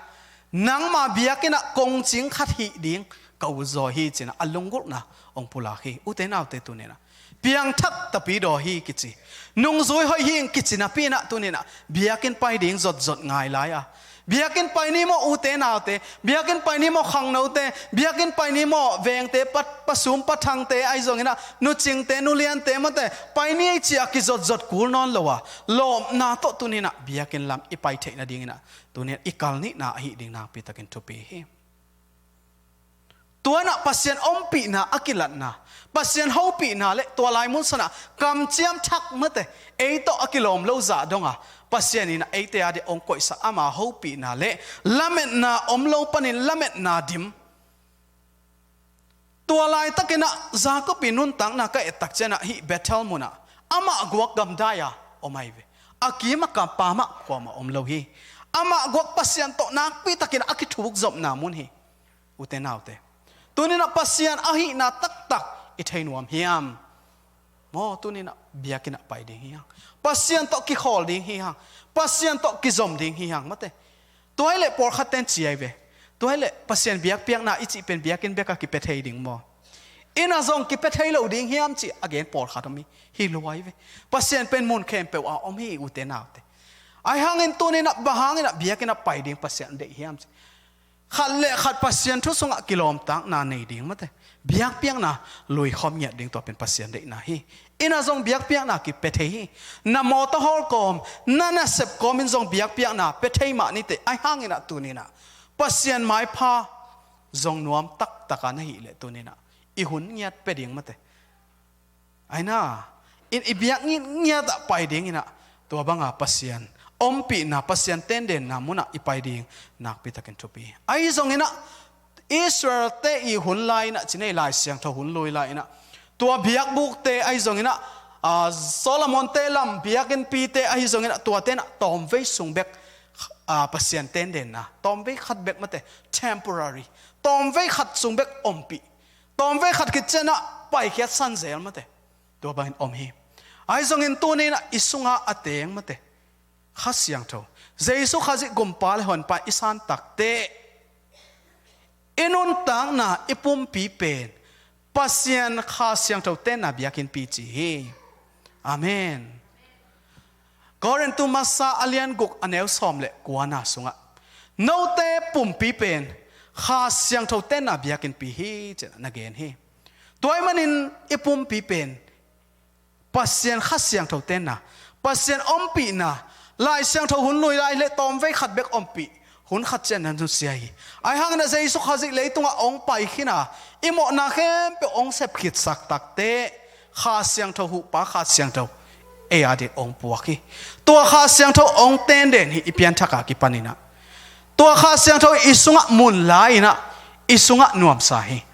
nangma biakinn ah kongcing khat hih ding ka utzaw hi, ci-in ah a lunggulhna hong pulak hi. Ute naute, tuni-in ah piangthak tapidaw hi kici, nungzui hoih hi ing kici napi-in ah tuni-in ah biakinn pai ding zotzot ngai lai a, biakinn pai ni maw ute naute, biakinn pai ni maw khangnote, biakinn pai ni maw vengte, pa, pasum pathangte ahi zongin ah, nucingte, nuliante mawte, pai ni ei ci-a kizotzot kul nawn lo a, lawpna tawh tuni-in ah biakinn lam i pai theih nadingin ah tuni-in ah i kal nihna ahih ding nakpi takin thupi hi. Tua-in ah Pasian ompihna a kilatna, Pasian hopihna le tua lai mun sanah kamciam thak mate, ei tawh a kilawm lo zah dong a, Pasian in ah eite a ding hong koihsak ama hopihna le lametna om lo panin lametna dim. Tua laitakin ah Jacob ii nuntakna ka et tak ciangin ah hih Bethel munah amah guak gamdai-a om ahi ve. A kim a kampa mah kuamah om lo hi. Amah guak Pasian tawh nakpi takin a kithukzopna mun hi. Ute naute, tuni-in ah Pasian ahihna taktak i thei nuam hiam? Maw, tuni-in ah biakinn ah pai ding hi hang. Pasian tawh kikhawl ding hi hang. Pasian tawh kizom ding hi hang mate. Tua hi leh pawlkhatte in ci ahi ve. Tua hi leh Pasian biakpiakna i cih pen biakinn bek a kipia thei ding maw? Inn ah zong kipia thei lo ding hiam cih a gen pawlkhat om hi. Hi lo ahi ve. Pasian pen mun khempeuh ah om hi, ute naute. Ahi hangin tuni-in ah bang hangin ah biakinn ah pai ding Pasian deih hiam? Khat le khat Pasian thu sungah kilawmtatna nei ding mate. Biakpiakna luikhawm ngiat ding, tua pen Pasian deihna hi. Inn ah zong biakpiakna kipia thei hi. Na mawtaw hawl kawm, na nasep kawmin zong biakpiakna pia thei mah nite. Ahi hangin ah tuni-in ah Pasian maipha zong nuam taktak a na hih leh tuni-in ah i hun ngiat pia ding mate. Ahi na, in i biak ngiat ngiat ah pai dingin ah, tua banga Pasian ompihna, Pasian tendenna munah i pai ding nakpi takin thupi. Ahi zongin ah Israel-te i hun lai-in ah, ci ni ei, Lai Siangtho hun lui lai-in ah, tua biakbukte ahi zongin ah, aa, Solomon-te lam biakinnpite ahi zongin ah, tuate in ah tawmvei sung bek, aa, Pasian tendenna, tawmvei khat bek mate, temporary, tawmvei khat sung bek ompih. Tawmvei khat khit ciangin ah paikhiat san zel mate. Tua bangin om hi. Ahi zongin tuni-in ah i sungah a teng mate, Kha Siangtho, Jesu Khazih Gumpa le Honpa i san takteh, i nuntakna, i pumpi pen Pasian Kha Siangtho tenna biakinnpi ci hi. Amen. Korintu Masa a lian guk, a neu sawm le kuana sungah, note pumpi pen Kha Siangtho tenna biakinnpi hi, ci-in na gen hi. Tua ahih manin i pumpi pen Pasian Kha Siangtho tenna, Pasian ompihna, Lai Siangtho hun lui lai le tawmvei khat bek ompih, hun khat ciang na nusia hi. Ahi hangin ah Jesu Khazih leitungah hong pai khin a, i mawhna khempeuh hong sep khitsak takteh, Kha Siangtho, huhpa Kha Siangtho ei a dingin hong puak hi. Tua Kha Siangtho hong tenden hi, i pianthak a kipanin ah. Tua Kha Siangtho i sungah mun lai-in ah, i sungah nuamsa hi.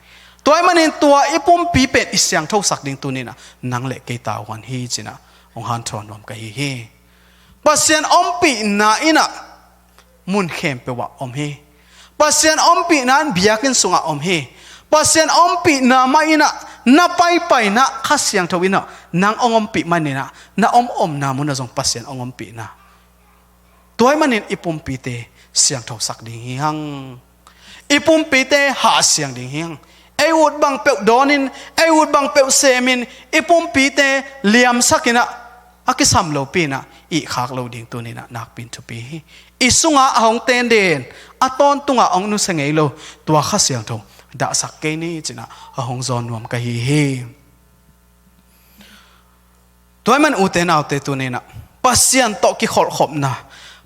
Tua ahih manin tua i pumpi pen i siangthosak ding tuni-in ah nang le kei tavuan hi, ci-in ah hong hanthawn nuam ka hi hi. Pasian ompihna in ah mun khempeuh ah om hi. Pasian ompihna in biakinn sungah om hi. Pasian ompihna mah in ah na paipaina, Kha Siangtho in ah nang hong ompih manin ah, na om omna munah zong Pasian hong ompihna. Tua ahih manin i pumpite siangthosak ding hi hang. I pumpite hahsiang ding hi hang. Ei ut bang peuh dawnin, ei ut bang peuh semin, i pumpite liamsakin ah, a kisam lopi-in ah ihkhak lo ding tuni-in ah nakpi-in thupi hi. I sungah a hong tenden, a tawntungah a hong nusia ngei lo tua Kha Siangtho dahsak kei ni, ci-in ah a hong zawn nuam ka hi hi. Tua ahih manin ute naute, tuni-in ah Pasian tawh kikholhkhopna,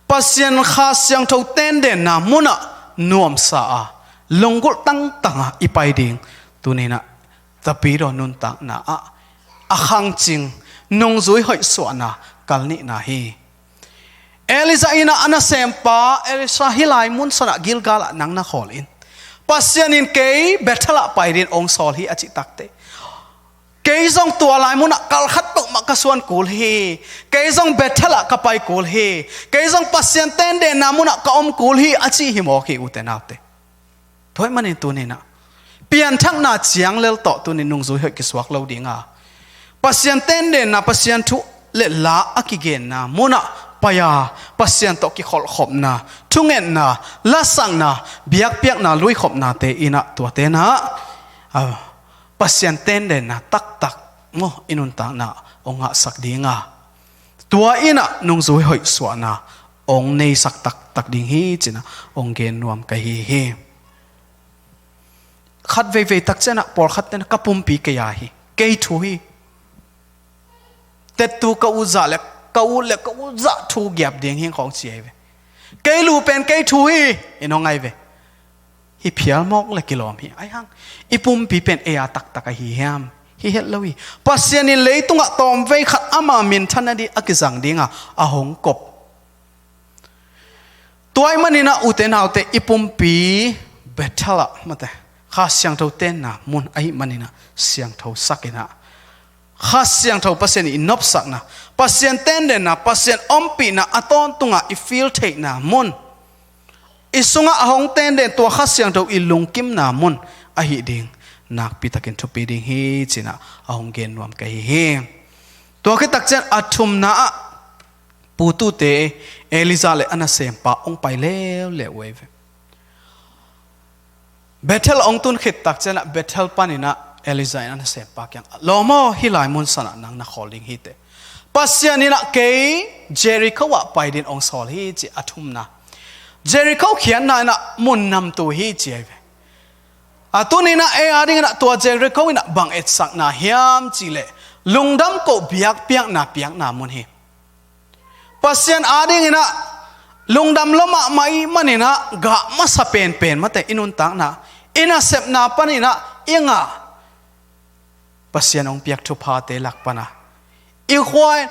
Pasian Kha Siangtho tendenna munah nuamsa a, lunggulh tangtang a i pai ding tuni-in ah Tapidaw nuntakna ah a khangcing nungzui hoih suahna kal nihna hi. Elijah in ah a nasempa Elisha, hih lai mun sungah Gilgal ah nang na khawl in. Pasian in kei Bethel ah pai dingin hong sawl hi, a cih takteh, kei zong tua lai munah kal khat peuhmah ka suan kul hi. Kei zong Bethel ah ka pai kul hi. Kei zong Pasian tendenna munah ka om kul hi, a ci hi mawk hi, ute naute. Tua ahih manin tuni-in ah pianthakna ciang lel tawh tuni nungzui hoih kisuak lo ding a, Pasian tendenna, Pasian thu le la a kigenna munah pai a, Pasian tawh kikholhkhopna, thungetna, lasakna, biakpiakna, luikhopnate in ah, tuate in ah, a, Pasian tendenna taktak maw, i nuntakna hong ngahsak ding a, tua in ah nungzui hoih suahna hong neisak taktak ding hi, ci-in ah hong gen nuam ka hi hi. Khat veivei tak ciang ah pawlkhat ten ka pumpi kei a hi, kei thu hi. Tettu ka ut zah le, ka ut le ka ut zah thu giap ding hi ing, khawng ci ahi ve. Kei lu pen kei thu hi, in hong ahi ve. Hi phial mawk le kilawm hi. Ahi hang i pumpi pen ei a taktak ahi hiam? Hi het lo hi. Pasian in leitungah tawmvei khat ama minthanna ding a kizang ding a, a hong kop. Tua ahih manin ah ute naute, i pumpi Bethel ah mate, Kha Siangtho tenna mun ahih manin ah siangthosak in ah, Kha Siangtho Pasian in i nopsakna, Pasian tendenna, Pasian ompihna, a tawntungah i feel theihna mun, i sungah a hong tenden tua Kha Siangtho i lungkimna mun ahih ding nakpi takin thupi ding hi, ci-in ah a hong gen nuam ka hi hi. Tua khit tak ciang a thumna ah putute Elijah le a nasempa hong pai leuleu uh ahi ve. Bethel hong tun khit tak ciang ah Bethel panin ah Elijah in a nasempa kiang, "Lawm aw, hih lai mun sanah nang na khawl ding hi teh. Pasian in ah kei Jericho ah pai dingin hong sawl hi," ci a thumna. Jericho khiatna in ah mun namtui hi ci ahi ve. A tuni in ah ei a dingin ah tua Jericho in ah bang etsakna hiam cih leh lungdam koh biakpiakna piakna mun hi. Pasian a dingin ah lungdam lua mahmah ahih manin ah gah masa penpen mate i nuntakna, i nasepna panin ah i ngah Pasian hong piak thuphate lak pan ah i khuai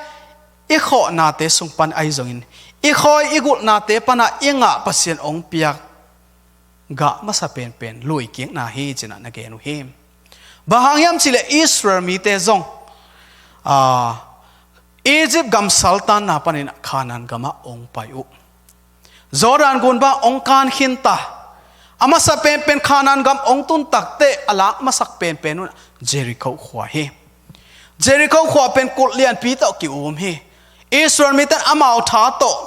i khawhnate sung pan ahi zongin i khawi i gulhnate pan ah i ngah Pasian hong piak gah masa penpen luikikna hi ci-in ah na gen uh hi. Bang hang hiam cih leh Israel mite zong, aa, Egypt gam saltanna panin Kanaan gamah hong pai uh. Jordan gun bang hong kan khin ta. A masa penpen Kanaan gam hong tun takteh a lak masak penpen un Jericho khua hi. Jericho khua pen kulh lianpi tawh ki-um hi. Israel mite in amau tha tawh,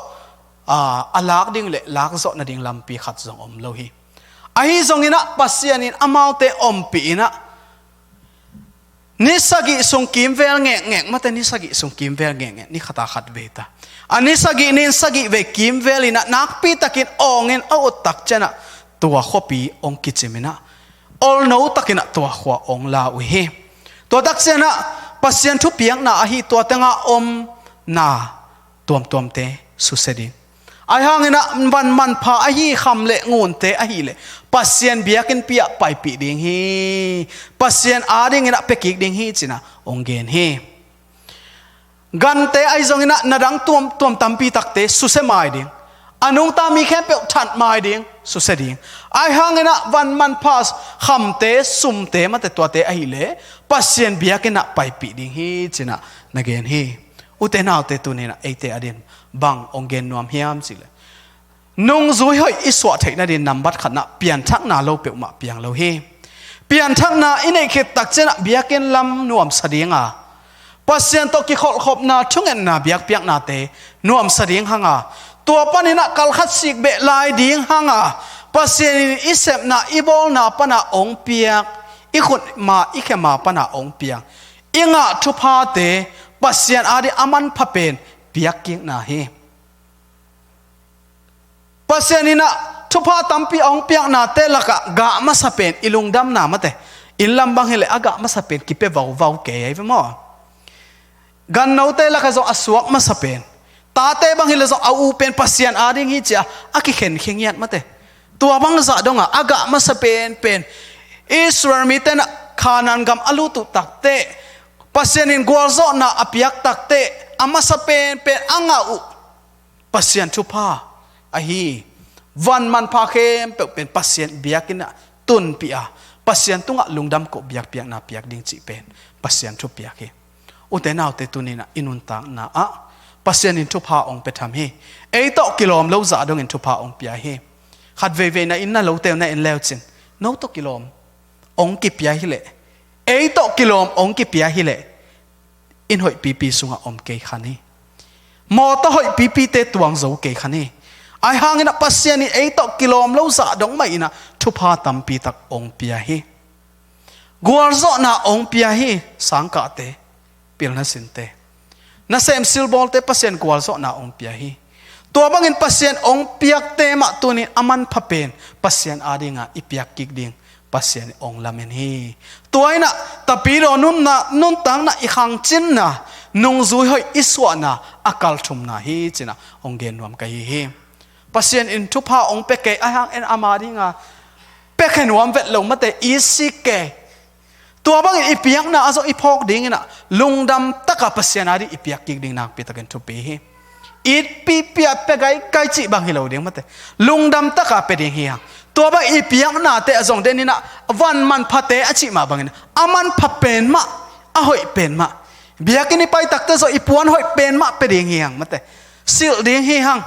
aa, a lak ding le lak zawh nading lampi khat zong om lo hi. Ahi zongin ah Pasian in amaute ompih in ah ni sagih sung kimvel ngekngek mate, ni sagih sung kimvel ngekngek, ni khat a khat vei ta. A ni sagih ni in sagih vei kimvel in ah nakpi takin awng in a ut tak ciang ah tua khuapi hong kicim in ah olno takin ah tua khua hong la uh hi. Tua tak ciang ah Pasian thupiakna ahi tua tengah omna tuamtuamte susia ding. Ahi hangin ah van manpha ahi kham le ngunte ahih leh Pasian biakinnpi ah paipih ding hi. Pasian a dingin ah pia kik ding hi ci-in ah hong gen hi. Gante ahi zongin ah na dang tuamtuam tampi takte susia mai ding. A nungta mi khempeuh that mai ding, susia ding. Ahi hangin ah van manpha khamte, sumte, mate tuate ahih leh Pasian biakinn ah paipih ding hi ci-in ah na gen hi. Ute naute, tuni in ah eite a dingin bang hong gen nuam hiam cih leh nungzui hoih i suah theih nadingin nambat khatna pianthakna lo peuhmah piang lo hi. Pianthakna i neih khit tak ciang ah biakinn lam nuamsa ding a, Pasian tawh kikholhkhopna thungetna biakpiaknate nuamsa ding hang a, tua panin ah kalkhat sik beh lai ding hang a, Pasian in i sepna i bawlna pan ah hong piak i khutma i khema pan ah hong piak i ngah thuphate Pasian a dingin a manpha pen piakkikna hi. Pasian in ah thupha tampi a hong piaknate lakah gah masa pen i lungdamna mate, inn lam bang hi leh a gah masa pen kipia vauvau kei ahi ve maw. Gannote lakah zong a suak masa pen, tate bang hi leh zong a u pen Pasian a ding hi ci-a a kikhenkhia ngiat mate. Tua bang zah dong a a gah masa penpen Israel mite in ah Kanaan gam a lut uh takteh, Pasian in gualzawhna a piak takteh a masa penpen a ngah uh Pasian thupha ahi, van manpha khempeuh pen Pasian biakinn ah tunpih a, Pasian tungah lungdam koh biakpiakna piak ding cih pen Pasian thupiak hi. Ute naute, tuni in ah i nuntakna ah Pasian in thupha hong pia tham hi. Ei tawh kilawm lo zah dongin thupha hong pia hi. Khat veivei na inn na lote uh na en leucin, no tawh kilawm hong kipia hi leh, ei tawh kilawm hong kipia hi leh, inn hoihpipi sungah om kei khan hi. Mawtaw hoihpipite tuang zo kei khan hi. Ahi hangin ah Pasian in ei tawh kilawm lo zah dong mah in ah thupha tampi tak hong pia hi. Gualzawhna hong pia hi. Sangkahte, pilna sinte, nasem silbawlte, Pasian gualzawhna hong pia hi. Tua bangin Pasian hong piakte mah tuni in a manpha pen Pasian a dingin i piak kik ding Pasian in hong lamen hi. Tua in ah Tapidaw nunna, nuntakna i khangcinna, nungzui hoih i suahna a kalthumna hi ci-in ah hong gen nuam ka hi hi. Pasian in thupha hong pia kei, ahi hangin ama dingin pia khe nuam vet lo mate, i sik kei. Tua bangin i piakna ah zong i phawk ding in ah lungdam takin Pasian a dingin i piak kik ding nakpi takin thupi hi. Itpipi a pia gaigai cih bang hi lo ding mate. Lungdam takin pia ding hi hang. Tua bang i piaknate ah zong den in ah van manphate a cih mah bangin a manpha pen mah, a hoih pen mah, biakinn i pai takteh zong i puan hoih pen mah pia ding hi hang mate. Silh ding hi hang.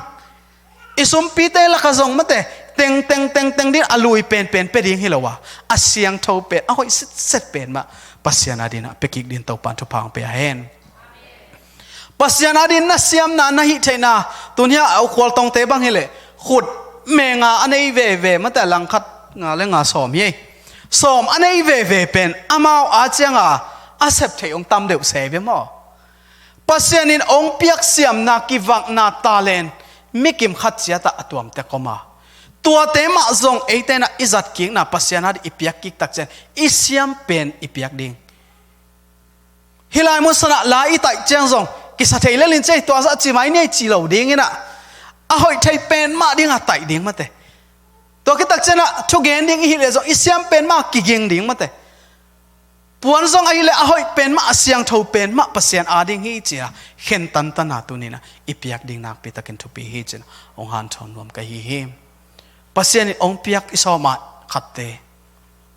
I sumpite lakah zong mate, teng teng teng teng dingin a lui penpen pia ding hi lo a, a siangtho pen, a hoih sitset pen mah Pasian a dingin pia kik dingin Topa'n thupha hong pia hen. Pasian a dingin na siamna, na hih theihna, tuni a ukhual tongte bang hi leh khut me nga a nei veve mate, langkhat nga le nga sawm hi ei. sawm a nei veve pen amau a cianga a sep thei hong tam deuh se ve maw? Pasian in hong piak siamna, kivakna, talent mikim khat ciatah a tuamte koma, tuate mah zong eite inah i zat kikna, Pasian ading i piak kik tak ciang i siam pen i piak ding. Hih lai mun sanah lai i taih ciang zong kisa thei lelin ciah tua zah ci mai ni ei ci lo ding inah, a hoih thei pen mah dingah taih ding mate. Tua khit tak ciangah thugen ding i hih leh zong i siam pen mah kiging ding mate. Puan zong ahih leh a hoih pen mah, a siangtho pen mah Pasian ading hi ci-a khen tantana tuninah i piak ding nakpitakin thupi hi ci-inah hong hanthawn nuam ka hi hi. Pasian in hong piak i sawm a khatte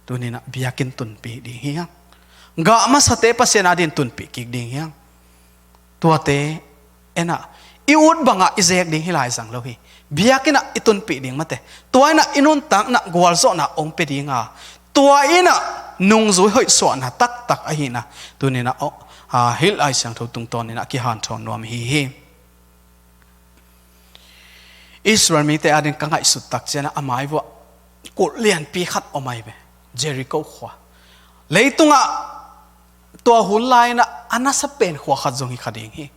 tuninah biakinn tunpih ding hi hang. Gah masate Pasian ading tunpih kik ding hi hang. Tuate enah i ut bangah i zek ding hi lai zang lo hi. Biakinnah i tunpih ding mate. Tua inah i nuntakna gualzawhna hong pia dinga, tua inah nungzui hoih suahna taktak ahihna tuninah, oh, ah, hih Lai Siangtho tungtawninah kihanthawn nuam hi hi. Israel mite ading ka ngaihsut tak ciangah a maivuah kulh lianpi khat om ahi ve. Jericho khua. Leitungah tua hun lai-inah a nasa pen khua khat zong hi kha ding hi.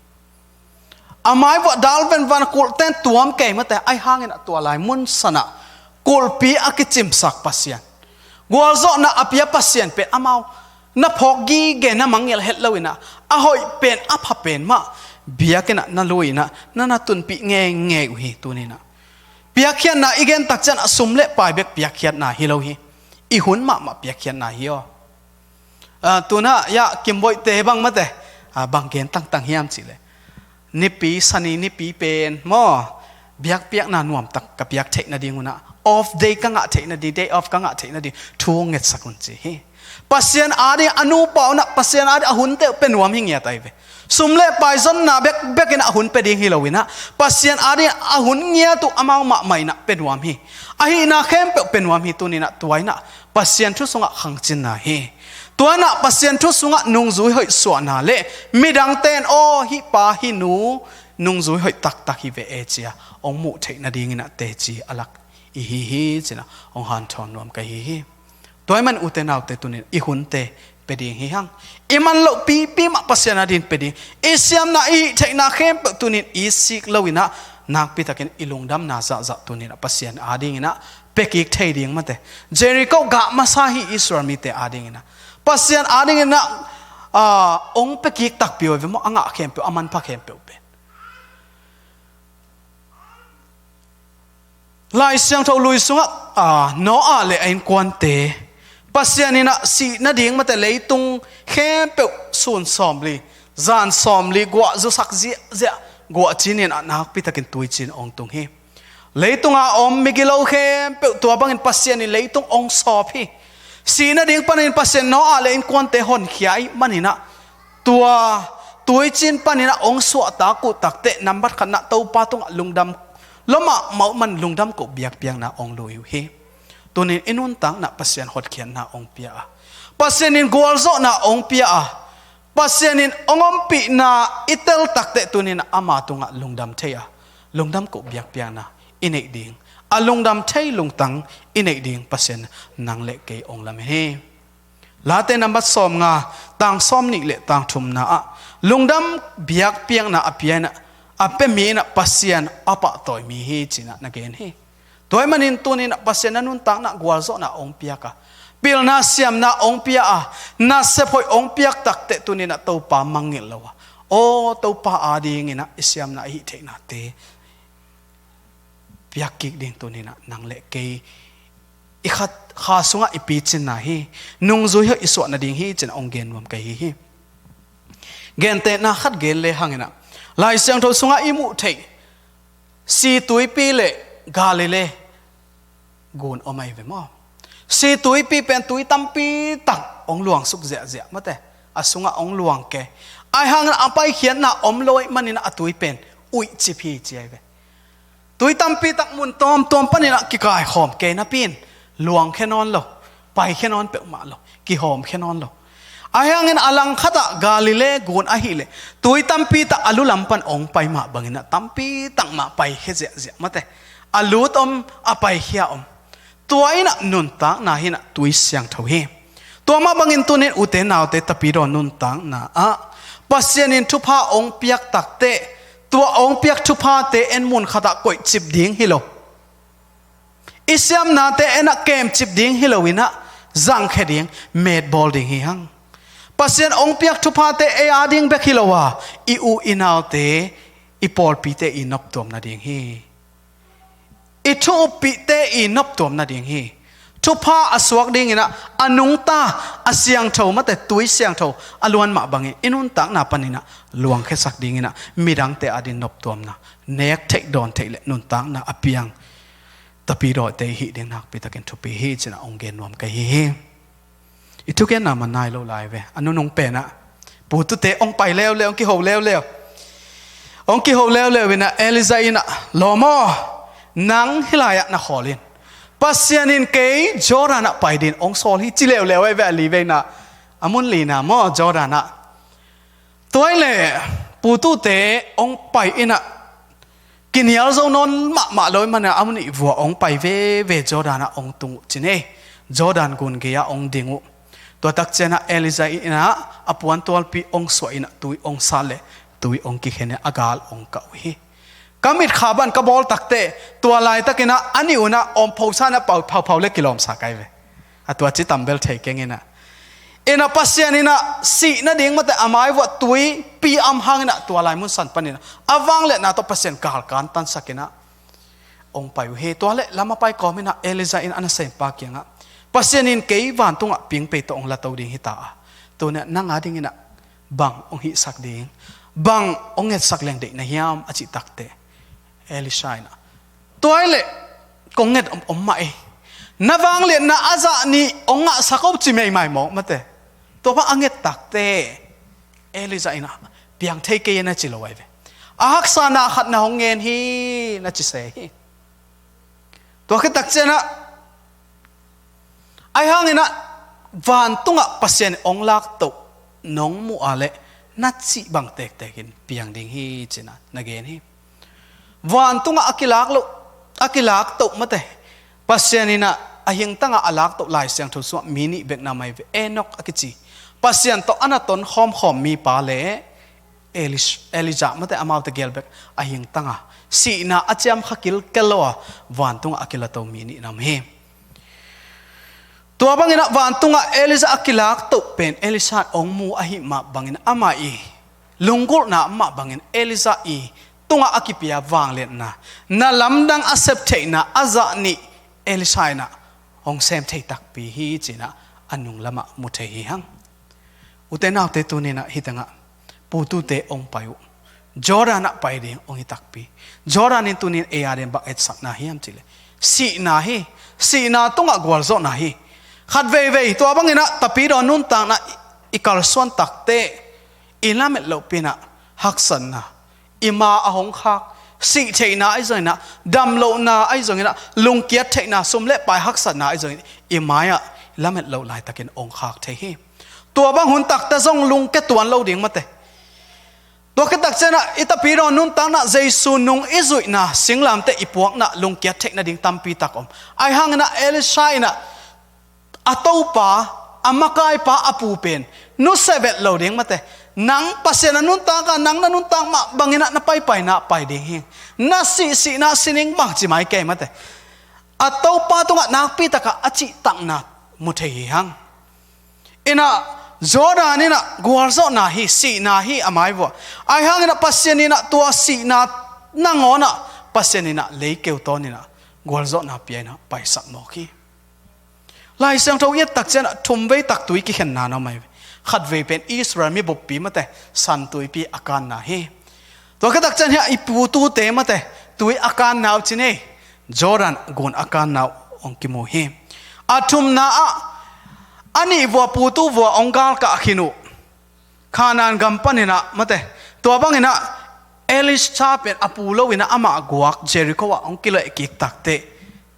A maivuah dal venvan kulhten tuam kei mate, ahi hanginah tua lai mun sanah kulhpi a kicimsak Pasian, gualzawhna a pia Pasian pen amau na phawk gige, na mangngilh het loinah, a hoih pen, a pha pen mah biakinnah na lui-inah na na tunpih ngeingei uh hi tuninah. Piakkhiatna i gen tak ciangah sum le pai bek piakkhiatna hi lo hi. I hun mahmah piakkhiatna hi aw. Ah, tunah ya Kimboihte bang mate, ah, bang gen tangtang hiam cihleh, Nipi, Sani nipi pen maw, biakpiakna nuamtak ka piak theih nading unah, off day ka ngah theih nading, day off ka ngah theih nading thu ngetsak un ci hi. Pasian ading a nupa unah Pasian ading a hunte uh pia nuam hi ngiat ahi ve. Sum le pai zonna bekbek inah a hun pia ding hi loinah, Pasian ading a hun ngiat uh amau mahmah inah pia nuam hi. Ahihna khempeuh pia nuam hi tuninah tua inah Pasian thu sungah khangcinna hi. Tua inah Pasian thu sungah nungzui hoih suahna le midangte in aw hih pa hih nu nungzui hoih taktak hi ve e ci-a hong muh theih nadinginah teci a lak i hi hi ci-inah hong hanthawn nuam ka hi hi. Tua ahih man ute naute tunin i hunte pia ding hi hang. I man loh pipi mah Pasian ading pia ding. I siamna i hih theihna khempeuh tunin i sik loinah nakpitakin i lungdamna zahzah tuninah Pasian adinginah pia kik thei ding mate. Jericho gah masa hi Israel mite adinginah. Pasian adinginah, ah, hong pia kik takpi uh ve maw, a ngah khempeuh, a manpha khempeuh pen. Lai Siangtho Lui sungah, ah, Noah le a innkuante Pasian inah sih nading mate leitung khempeuh sun sawmli, zan sawmli guah zusak ziahziah guah cinin a nakpitakin tuicin hong tung hi. Leitunga om migilo khempeuh tua bangin Pasian in leitung hong sawp hi. Sih nading panin Pasian Noah le innkuante honkhia ahih maninah tua tuicin paninah hong suahtak uh takteh nambat khatnah Topa tungah lungdam lua mahmah uh man lungdam koh biakpiakna hong lui uh hi. Tunin i nuntaknah Pasian hotkhiatna hong pia a, Pasian in gualzawhna hong pia a, Pasian in hong ompihna i tel takteh tunin ama tungah lungdam thei a, lungdam koh biakpiakna i neih ding, a lungdam thei lungtang i neih ding Pasian nang le kei hong lamen hi. Late nambat sawmnga, tang sawmnih le tang thumna ah lungdam biakpiakna a pia inah, a pia mi inah Pasian a pahtawi mi hi ci-inah na gen hi. Tua ahih manin tuninah Pasian na nuntaknah gualzawhna hong piak a, pilna siamna hong pia a, nasep hoih hong piak takteh tuninah Topa mangngilh lo a, aw Topa adinginah i siamna i hih theihnate piak kik ding tuninah nang le kei i khat kha sungah i picinna hi. Nungzui hoih i suah nading hi ci-inah hong gen nuam ka hi hi. Gentehna khat gen le hanginah Lai Siangtho sungah i muh theih Situipi le Galilee gun om ahi ve maw? Situipi pen tui tampi tak hong luangsuk ziahziah mate, a sungah hong luang ke. Ahi hangin a paikhiatna om lo ahih manin a tui pen uihcip hi ci ahi ve. Tui tampi tak mun tawmtawm panin a kikaikhawm kei napi in luangkhia nawn lo, paikhia nawn peuhmah lo, kihawmkhia nawn lo. Ahi hangin a langkhatah Galilee gun ahileh tui tampi tak a lu lam pan hong pai mah bangin a tampi tak mah paikhia ziahziah mate. A lut om, a paikhia om. Tua in ah nuntakna hi in ah tui siangtho hi. Tua mah bangin tuni in ute naute tapidaw nuntakna ah Pasian in thupha hong piak takteh, tua hong piak thuphate en mun khatah koihcip ding hi lo, i siamnate en ah kemcip ding hi lo in ah zangkhia ding, metbawl ding hi hang. Pasian hong piak thuphate ei a ding bek hi lo a, i u i naute, i pawlpite i noptuam nading hi. I thu uppihte i noptuam nading hi. Thupha a suak ding in ah a nungta, a siangtho, mate tui siangtho a luan mah bangin i nuntakna panin ah luangkhiasak ding in ah midangte adin noptuamna, nek theih dawn theih le nuntakna a piang tapidawte i hih ding nakpi takin thupi hi ci in ah hong gen nuam ka hi hi. I thugenna man nai lo lai ve. A nunung pen ah putute hong pai leuleu, hong kiho leuleu. Hong kiho leuleu in ah Elijah in ah, "Lawm aw, nang hih lai-ah na khawl in, Pasian in kei Jordan ah pai dingin hong sawl hi," ci leuleu ahi ve. A li ve in ah, a mun lina maw, Jordan ah. Tua hi leh putute hong pai in ah, kinial zo nawn mahmah lo ahih manin a mun nih vua hong pai veve, Jordan ah hong tung uh ci ni. Jordan gun gei-ah hong ding uh. Tua tak ciangin ah Elijah in ah a puantualpi hong suah in ah tui hong sat leh tui hong kikhen in ah a gal hong kah uh hi. Ka mitkha bang ka bawl takteh, tua laitakin ah a nih un ah awmphosa in ah pau, phauphau le kilawmsa ka hi ve. A tua ci tambel thei keng in ah. In ah Pasian in ah sih nading mate a mai vuah tuipi am hang in ah tua lai mun san panin ah a vangliatna tawh Pasian gal kantansak in ah hong pai uh hi. Tua leh lam a pai kawm in ah Elijah in a nasempa kiangah, "Pasian in kei vantungah pingpei tawh hong lato ding hi ta a, tuni ah nang ading in ah bang hong hihsak ding, bang hong ngetsak leng deih na hiam?" a cih takteh, Elisha in ah, "Tua hi leh kong nget om, om mah hi. Na vangliatna a zah nih hong ngahsak o," ci meimai mawk mate. Tua bang a nget takteh Elijah in ah, "Piang thei kei," a na ci lo ahi ve. "A haksatna khat na hong ngen hi," na ci se hi. Tua khit tak ciangin ah, "Ahi hangin ah vantungah Pasian in hong laktoh nong muh a leh na cih bang tektek in piang ding hi," ci in ah na gen hi. Vantungah a kilak loh, a kilaktoh mate Pasian in ah a hingtangah a laktoh Lai Siangtho sungah mi nih bek na om ahi ve. Enok a kici, Pasian tawh a na ton khawmkhawm mipa le Elish-, Elijah mate amaute gel bek a hingtangah sihna a ciamkha kilkel lo a vantungah a kilato mi nih na om hi. Tua bangin ah vantungah Elijah a kilaktoh pen Elisha in hong mu ahih mah bangin amah i lunggulhna mah bangin Elijah i tungah a kipia vangliatna, na lamdang a sep theihna a zah nih Elisha in ah hong sem thei takpi hi ci in ah a nung lamah mu thei hi hang. Ute naute, tuni in ah hih tengah putute hong pai uh. Jordan ah pai ding hong hi takpi. Jordan in tuni in ei ading bang etsakna hiam cih leh sihna hi. Sihna tungah gualzawhna hi. Khat veivei tua bangin ah tapidaw nuntakna i, i kalsuan takteh i lamet lohpi in ah haksatna, i ma a hong khak, sih theihna ahi zongin ah, dam lohna ahi zongin ah, lungkiat theihna, sum le pai haksatna ahi zongin i mai-ah lamet loh laitakin hong khak thei hi. Tua bang hun takte zong lungke tuan lo ding mate. Tua khit tak ciangin ah i tapidaw nuntakna Jesu nung i zuihna singlamteh i puakna lungkiat theih nading tampi tak om. Ahi hangin ah Elisha in ah a topa, a makaipa, a pu pen nusia vet lo ding mate. Nang Pasian a nuntak a, nang na nuntak mah bangin ah na paipaina pai ding hi. Na sihsihna sining bang ci mai kei mate. A topa tungah nakpi takah a cihtakna mu thei hi hang. In ah Jordan in ah gualzawhna hi, sihna hi a mai vuah. Ahi hangin ah Pasian in ah tua sihna nangawn ah Pasian in ah leikeu tawn in ah gualzawhna pia in ah paisak mawk hi. Lai Siangtho i et tak ciangin ah thum vei tak tui kikhenna na om ahi ve. Khat vei pen Israel mi buppi mate San Tuipi a kanna hi. Tua khit tak ciangin ah i putute mate tui a kanna uh ci ni, Jordan gun a kanna uh hong kimu hi. A thumna ah a nih vua putu vua hong galkah khin uh. Kanaan gam panin ah mate, tua bangin ah Elisha pen a pu lo in ah amah guak Jericho ah hong kileh kik takteh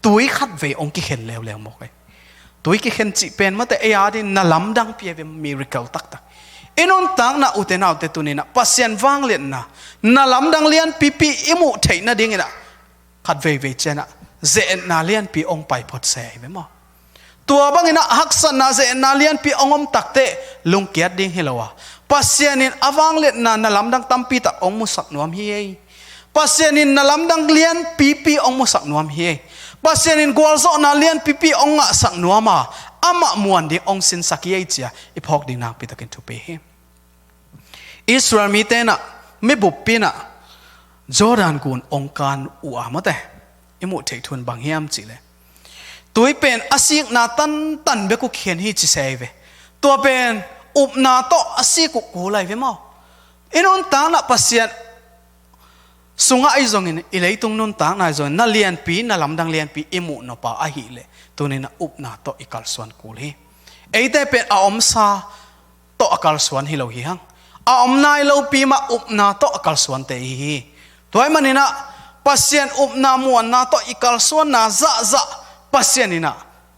tui khat vei hong kikhen leuleu mawk hi. Tui kikhen cih pen mate ei ading na lamdang pi ahi ve, miracle taktak. I nuntakna ute naute tuni in ah Pasian vangliatna, na lamdang lianpipi i muh theih nadingin ah khat veivei ciangin ah ze-etna lianpi hong pai phot se hi ve maw? Tua bangin ah haksatna ze-etna lianpi hong om takteh lungkiat ding hi lo a, Pasian in a vangliatna na lamdang tampi tak hong musak nuam hi ei. Pasian in na lamdang lianpipi hong musak nuam hi ei. Pasian in gualzawhna lianpipi hong ngahsak nuam a, amah muan ding hong sinsak hi ei ci-a i phawk ding nakpi takin thupi hi. Israel mite in ah, mibuppi in ah Jordan gun hong kan uh a, mawte, i muh theih thu in bang hiam cih leh, tui pen a sikna tantan bek uh kikhen hi ci se hi ve. Tua pen upna tawh a sik uh kul ahi ve maw? I nuntakna Pasian sungah ahi zongin, i leitung nuntakna ahi zongin, na lianpi, na lamdang lianpi i muh nop a ahih leh, tuni in ah upna tawh i kalsuan kul hi. Eite pen a omsa tawh a kalsuan hi lo hi hang. A om nai lopi mah upna tawh a kalsuante i hi hi. Tua ahih manin ah Pasian upna muanna tawh i kalsuanna zahzah Pasian in ah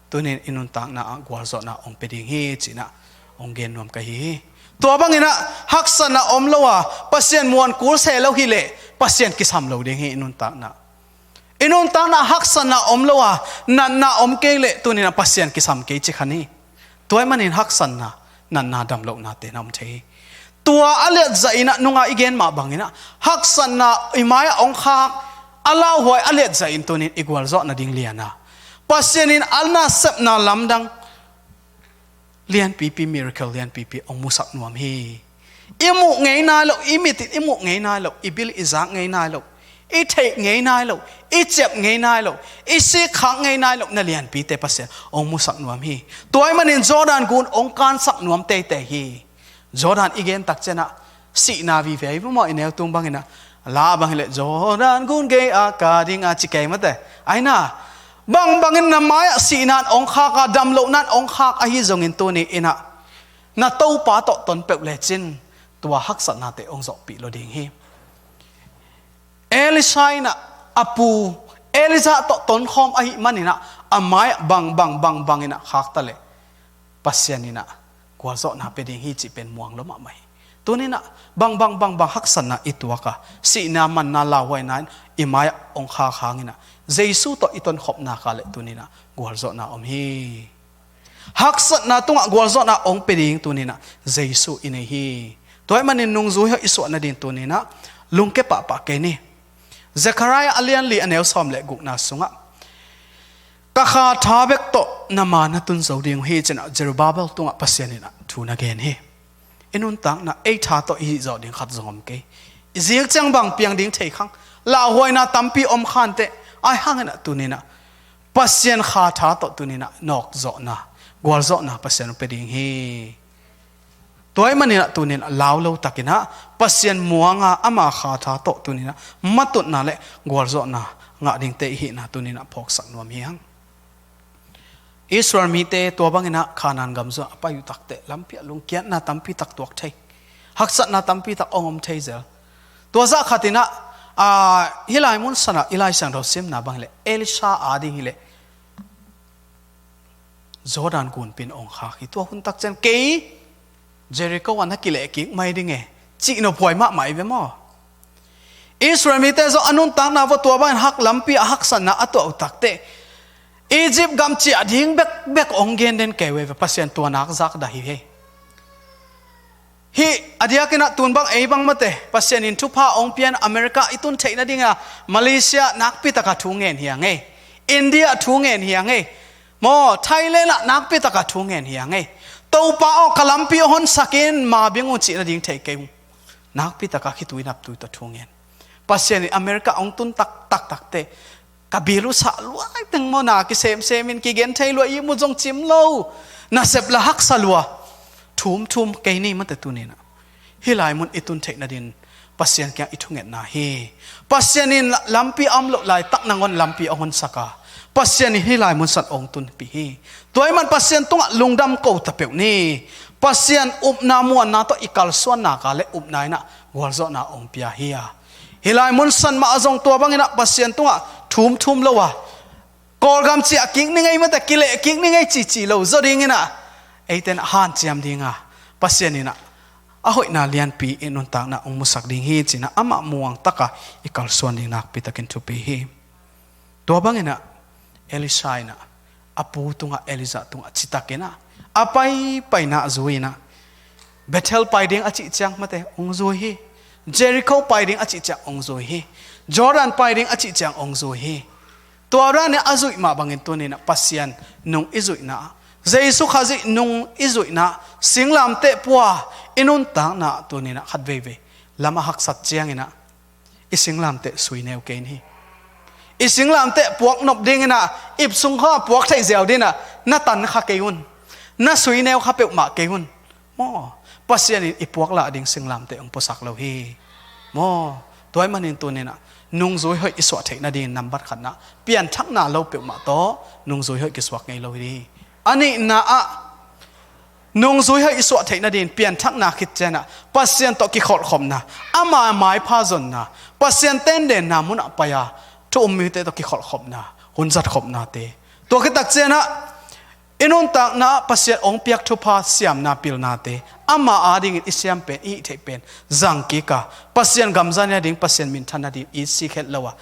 tuni in i nuntakna ah gualzawhna hong pia ding hi ci-in ah hong gen nuam ka hi hi. Tua bangin ah haksatna om lo a, Pasian muan kul se lo hi leh Pasian kisam lo ding hi i nuntakna. I nuntakna haksatna om lo a, natna om kei leh tuni in ah Pasian kisam kei ci kha ni. Tua ahih manin haksatna, natna, damlohnate na om thei hi. Tua a liat zahin ah, nunga i gen mah bangin ah, haksatna i mai-ah hong khak, a lauhuai a liat zahin tuni in i gualzawh nading lian a, Pasian in a nasepna lamdang lianpipi, miracle lianpipi hong musak nuam hi. I muh ngei nai lo, i mit in i muh ngei nai lo, i bil i zak ngei nai lo, i theih ngei nai lo, i ciap ngei nai lo, i sikkhak ngei nai lo na lianpite Pasian hong musak nuam hi. Tua ahih manin Jordan gun hong kansak nuam teitei hi. Jordan i gen tak ciangin ah sihna vive hi maw, i neu tung bangin ah, la bang hi leh Jordan gun gei a ka ding a ci kei mawte. Ahi na, bangbangin na mai-ah sihna in hong khak a, damlohna in hong khak ahi zongin tuni in ah na Topa tawh ton peuh lecin tua haksatnate hong zawhpih lo ding hi. Elisha in ah a pu Elijah tawh tonkhawm ahih manin ah a mai-ah bangbang bangbangin ah khak ta leh Pasian in ah gualzawhna pia ding hi cih pen muang lua mahmah hi. Tuni in ah bangbang bangbang haksatna i tuak a, sihna, manna, lauhuaina in i mai-ah hong khak hangin ah Jesu tawh i tonkhop nak leh tuni in ah gualzawhna om hi. Haksatna tungah gualzawhna hong pia ding tuni in ah Jesu i nei hi. Tua ahih manin nungzui hoih i suah nading tuni in ah lungke pahpah kei ni. Zechariah a lian li, a neu sawm le gukna sungah, ka kha tha bek tawh na ma na tun zo ding uh hi ci-in ah Zerubbabel tungah Pasian in ah thu na gen hi. I nuntakna ei tha tawh i hih zawh ding khat zong om kei. I zik ciang bang piang ding thei khang, lauhuaina tampi om khanteh, ahi hangin ah tuni in ah Pasian kha tha tawh tuni in ah nawkzawhna, gualzawhna Pasian hong pia ding hi. Tua ahih manin ah tuni in ah lau lo takin ah Pasian muang a, ama kha tha tawh tuni in ah matutna le gualzawhna ngah dingte i hihna tuni in ah phawksak nuam hi hang. Israel mite tua bangin ah Kanaan gam zong a pai uh takteh lampi ah lungkiatna tampi tak tuak thei, haksatna tampi tak hong om thei zel. Tua zah khatin ah, aa, hih lai mun sanah i Lai Siangtho simna bang hi leh Elisha a ding hi leh Jordan gunpi in hong khak hi. Tua hun tak ciang kei Jericho ah na kileh kik mai ding e, cih nophuai mahmah hi ve maw? Israel mite zong a nuntakna vua tua bangin hak lampi a haksatna a tuah uh takteh Egypt gam ciah ding bekbek hong gen den kei uh e ve, Pasian tua nak zak dah hi ve. Hih a diakin ah tun bang ei bang mate, Pasian in thupha hong pian America i tun theih nading a, Malaysia nakpi taka thu ngen hi a ngei, India thu ngen hi a ngei, maw, Thailand ah nakpi taka thu ngen hi a ngei. Topa aw, ka lampi hong honsak in, ma bing uh cih nading thei kei ung. Nakpi taka khitui naptui tawh thu ngen. Pasian in America hong tun tak tak takteh ka bil uh sah luai teng maw, na kisemsem in kigen thei lua, ihmu zong cim lo, nasep la haksa lua. Thumthum kei ni mate tuni in ah. Hih lai mun i tun theih nadin Pasian kiang i thungetna hi. Pasian in la-, lampi a om loh laitak nangawn lampi a honsak a, Pasian in hih lai mun san hong tunpih hi. Tua ahih man Pasian tungah lungdam ko ta peuh ni. Pasian upna muanna tawh i kalsuan nak leh upna in ah gualzawhna hong pia hi a, hih lai mun san mah a zong tua bangin ah Pasian tungah thumthum lo a, Kawlgam ciah kik ni ngei mate, kileh kik ni ngei cici lo zaw dingin ah, eite in ah hanciam ding a, Pasian in ah a hoihna lianpi i nuntakna hong musak ding hi ci-in ah amah muang taka i kalsuan ding nakpi takin thupi hi. Tua bangin ah Elisha in ah a pu tungah, Elijah tungah citak in ah a paipaina zui in ah, Bethel pai ding a cih ciang mate hong zui hi. Jericho pai ding a cih ciang hong zui hi. Jordan pai ding a cih ciang hong zui hi. Tua dan in a zuih mah bangin tuni in ah Pasian nung i zuihna, Jesu Khazih nung i zuihna, singlamteh pua i nuntakna tuni in ah khat veivei lam a haksat ciangin ah i singlamteh sui neu kei in hi. I singlamteh puak nop dingin ah ip sung kha puak theih ziau dingin ah na tan kha kei un. Na sui neu kha peuhmah kei un. Maw, Pasian in i puak lah ding singlamteh hong puasak lo hi. Maw, tua ahih manin tuni in ah nungzui hoih i suah theih nadingin nambat khatna, pianthakna lo peuhmah tawh nungzui hoih kisuak ngei lo hi. A nihna ah, nungzui hoih i suah theih nadingin pianthakna khit ciang ah Pasian tawh kikholhkhopna, ama maipha zonna, Pasian tendenna munah pai-a thu um mite tawh kikholhkhopna, hun zatkhopnate. Tua khit tak ciang ah i nuntakna ah Pasian hong piak thupha siamna pilnate, ama adingin i siam pen, i hih theih pen zang kik a, Pasian gam za nading, Pasian minthan nading i sik het lo a,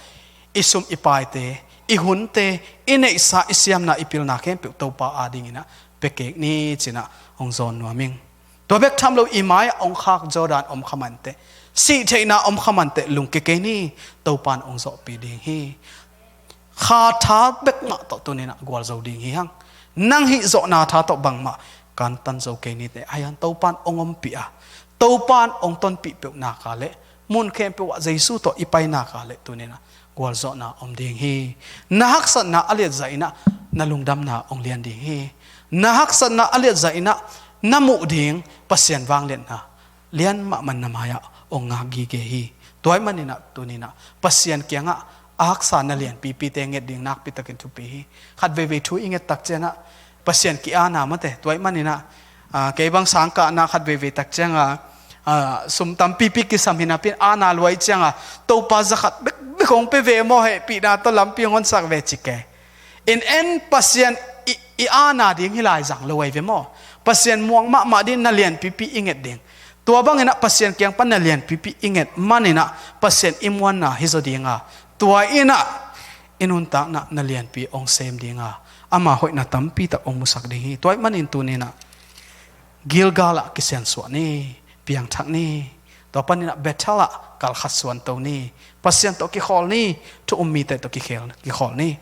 i sum i paite, i hunte, i neihsa, i siamna, i pilna khempeuh Topa adingin ah pia kik ni ci-in ah hong zawn nuam ing. Tua bek tham lo, i mai-ah hong khak Jordan om kha mah inteh, sih theihna om kha mah inteh, lungkia kei ni, Topa in hong zawhpih ding hi. Kha tha bek mah tawh tuni in ah gualzo ding hi hang. Nang hih zawhna tha tawh bangmah kantan zo kei ni teh, ahi hang Topa in hong ompih a, Topa in hong tonpih peuh nak leh mun khempeuh ah Jesu tawh i pai nak leh tuni in ah gualzawhna om ding hi. Na haksatna a liat zah in ah na lungdamna hong lian ding hi. Na haksatna a liat zah in ah na muh ding Pasian vangliatna lian mahmah na mai-ah hong ngak gige hi. Tua ahih manin ah tuni in ah Pasian kiangah a haksa na lianpipite nget ding nakpitakin thupi hi. Khat veivei thu i nget tak ciang ah Pasian ki-ana mate. Tua ahih manin ah, aa, kei bang sangkahna khat veivei tak ciang a, aa, sum tampipi kisam hi napi-in, ana lua ahih ciang a, Topa, za khat bekbek hong pia ve maw, hehpihna tawh lampi hong honsak ve ci kei. In en, Pasian i, i ana ding hi lai zang lo ahi ve maw. Pasian muang mahmah ding, na lianpipi i nget ding. Tua bangin ah Pasian kiang pan na lianpipi i nget manin ah Pasian i muanna hi zaw ding a, tua in ah i nuntakna na lianpi hong sem ding a, ama hoihna tampi tak hong musak ding hi. Tua ahih manin tuni in ah Gilgal ah kisiansuah ni, piangthak ni. Tua panin ah Bethel ah kalkhat suanto ni. Pasian tawh kikhawl ni, thu um mite tawh kikhel, kikhawl ni.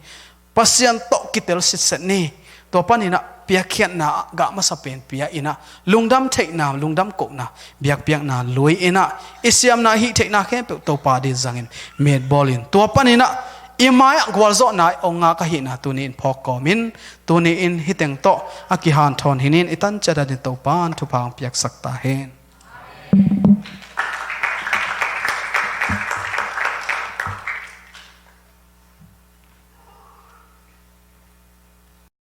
Pasian tawh kitel sitset ni. Tua panin ah piakkhiatna ah gah masa pen pia in ah, lungdam theihna, lungdam kohna, biakpiakna lui in ah, i siamna, hih theihna khempeuh Topa ading zangin metbawl in. Tua panin ah i mai-ah gualzawhna hong ngak ahihna tuni in phawk kawmin, tuni in hih teng tawh a kihanthawn hi ning. I tan ciat atin Topa in thupha hong piaksak ta hen.